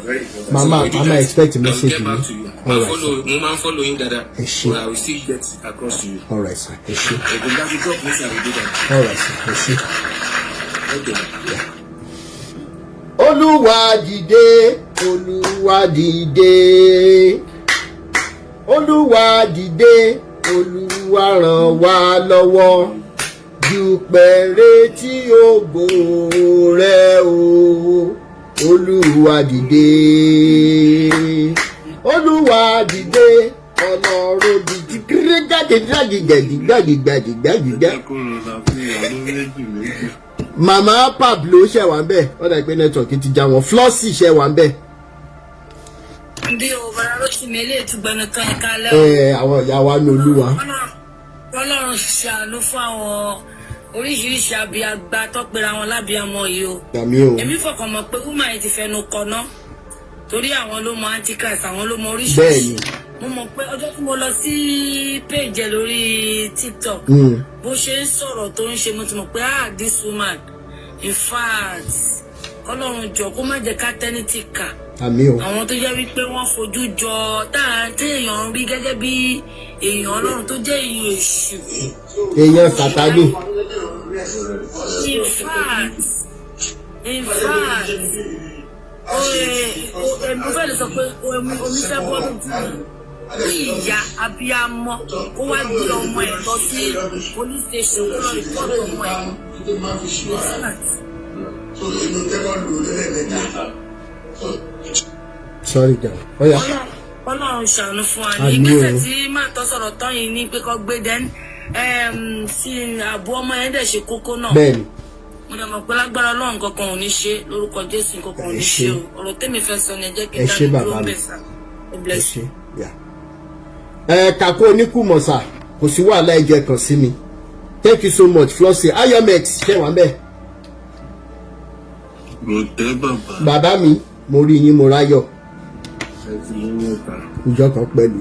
Mama expect message I will get back to you. All right, follow, mo máa ń follow yín dáadáa. Ẹ ṣé. But I will still get across to you. All right, sir, ẹ ṣé. Ẹ̀gbọ́n bá ti drop me, I will do that. All right, sir, ẹ ṣé. Okay. Olúwa dìde, Olúwa dìde, Olúwa dìde, Olúwa ràn wá lọ́wọ́, dúpẹ́ retí ògo rẹ o. Olúwa dìde, Olúwa dìde, Ọlọ́run dìde gbàgìgbàgìgbàgìgbàgìgbàgìgbà. Màmá Pablo ṣe wà ń bẹ̀, wọ́n dà pé network ti já wọn. Flossie ṣe wà ń bẹ̀? Bí o bàrà ló sì mí ilé ìtúgbẹ́nu tán, ẹ̀ka lẹ́wọ̀n. Ẹ àwọn ìyá wa ní Olúwa. Ọlọ́run ṣàánú fún àwọn oríṣiríṣi abiyagba tó pera wọn lábíamọ yìí o. Àmín o. Èmi fọkàn mọ̀ pé woman yìí ti fẹnu kọná, torí àwọn ló mọ antichrist, àwọn ló mọ oríṣiríṣi. Mo mọ̀ pé ọjọ́ tí mo lọ sí page ẹ̀ lórí TikTok, bó ṣe ń sọ̀rọ̀ tó ń ṣe, mo ti mọ̀ pé, ah, this woman, in fact, kọ́lọ́run jọ kó má jẹ́ ká tẹ́ni ti kà. Àmín o. Àwọn tó jẹ́ wípé wọ́n fojú jọ tá téèyàn ń rí gẹ́gẹ́ bí èèyàn Ọlọ́run tó jẹ́ èèyàn èṣù. Èèyàn Sàtánì. In fact, mo fẹ́ lè sọ pé omi fẹ́ bọ́ lójú mi kí ìyá abiyamọ kó wá gbé ọmọ ẹ̀ lọ sí police station, kó lọ report ọmọ ẹ̀. In fact, Sorry jam, oya. Ọlọ́run ṣàánú fún wa ní Àmín o. ìgbésẹ̀ tí máa tọ́ sọ̀rọ̀ tán yìí ní pé kó gbé dẹ́n sí ààbò ọmọ yẹn dẹ̀ ṣe kókó náà. Mo dẹ̀ mọ̀ pé lágbára Ọlọ́run, kankan ò ní ṣe lórúkọ Jésù, kankan ò ní Ẹ ṣe ṣé. o. Ọ̀rọ̀ tẹ́mi fẹ́ sọ ni ẹ jẹ́ kí Ẹ n ṣé, dá bàbá dúró mi. bẹ̀ sà. God Ẹ bless you. ṣé, yeah. Ẹ kàkó oníkùmọ̀sà, kò sí wàhálà, ẹ jẹ́ kàn sí mi. Thank you so much, Flossie Ayomex. Ṣé wà ń bẹ̀? Mo tẹ́, bàbá. Bàbá mi, mo rí yín, mo ráyọ̀. Ẹ ti lówó ta. Ìjọ kan pẹ̀lú.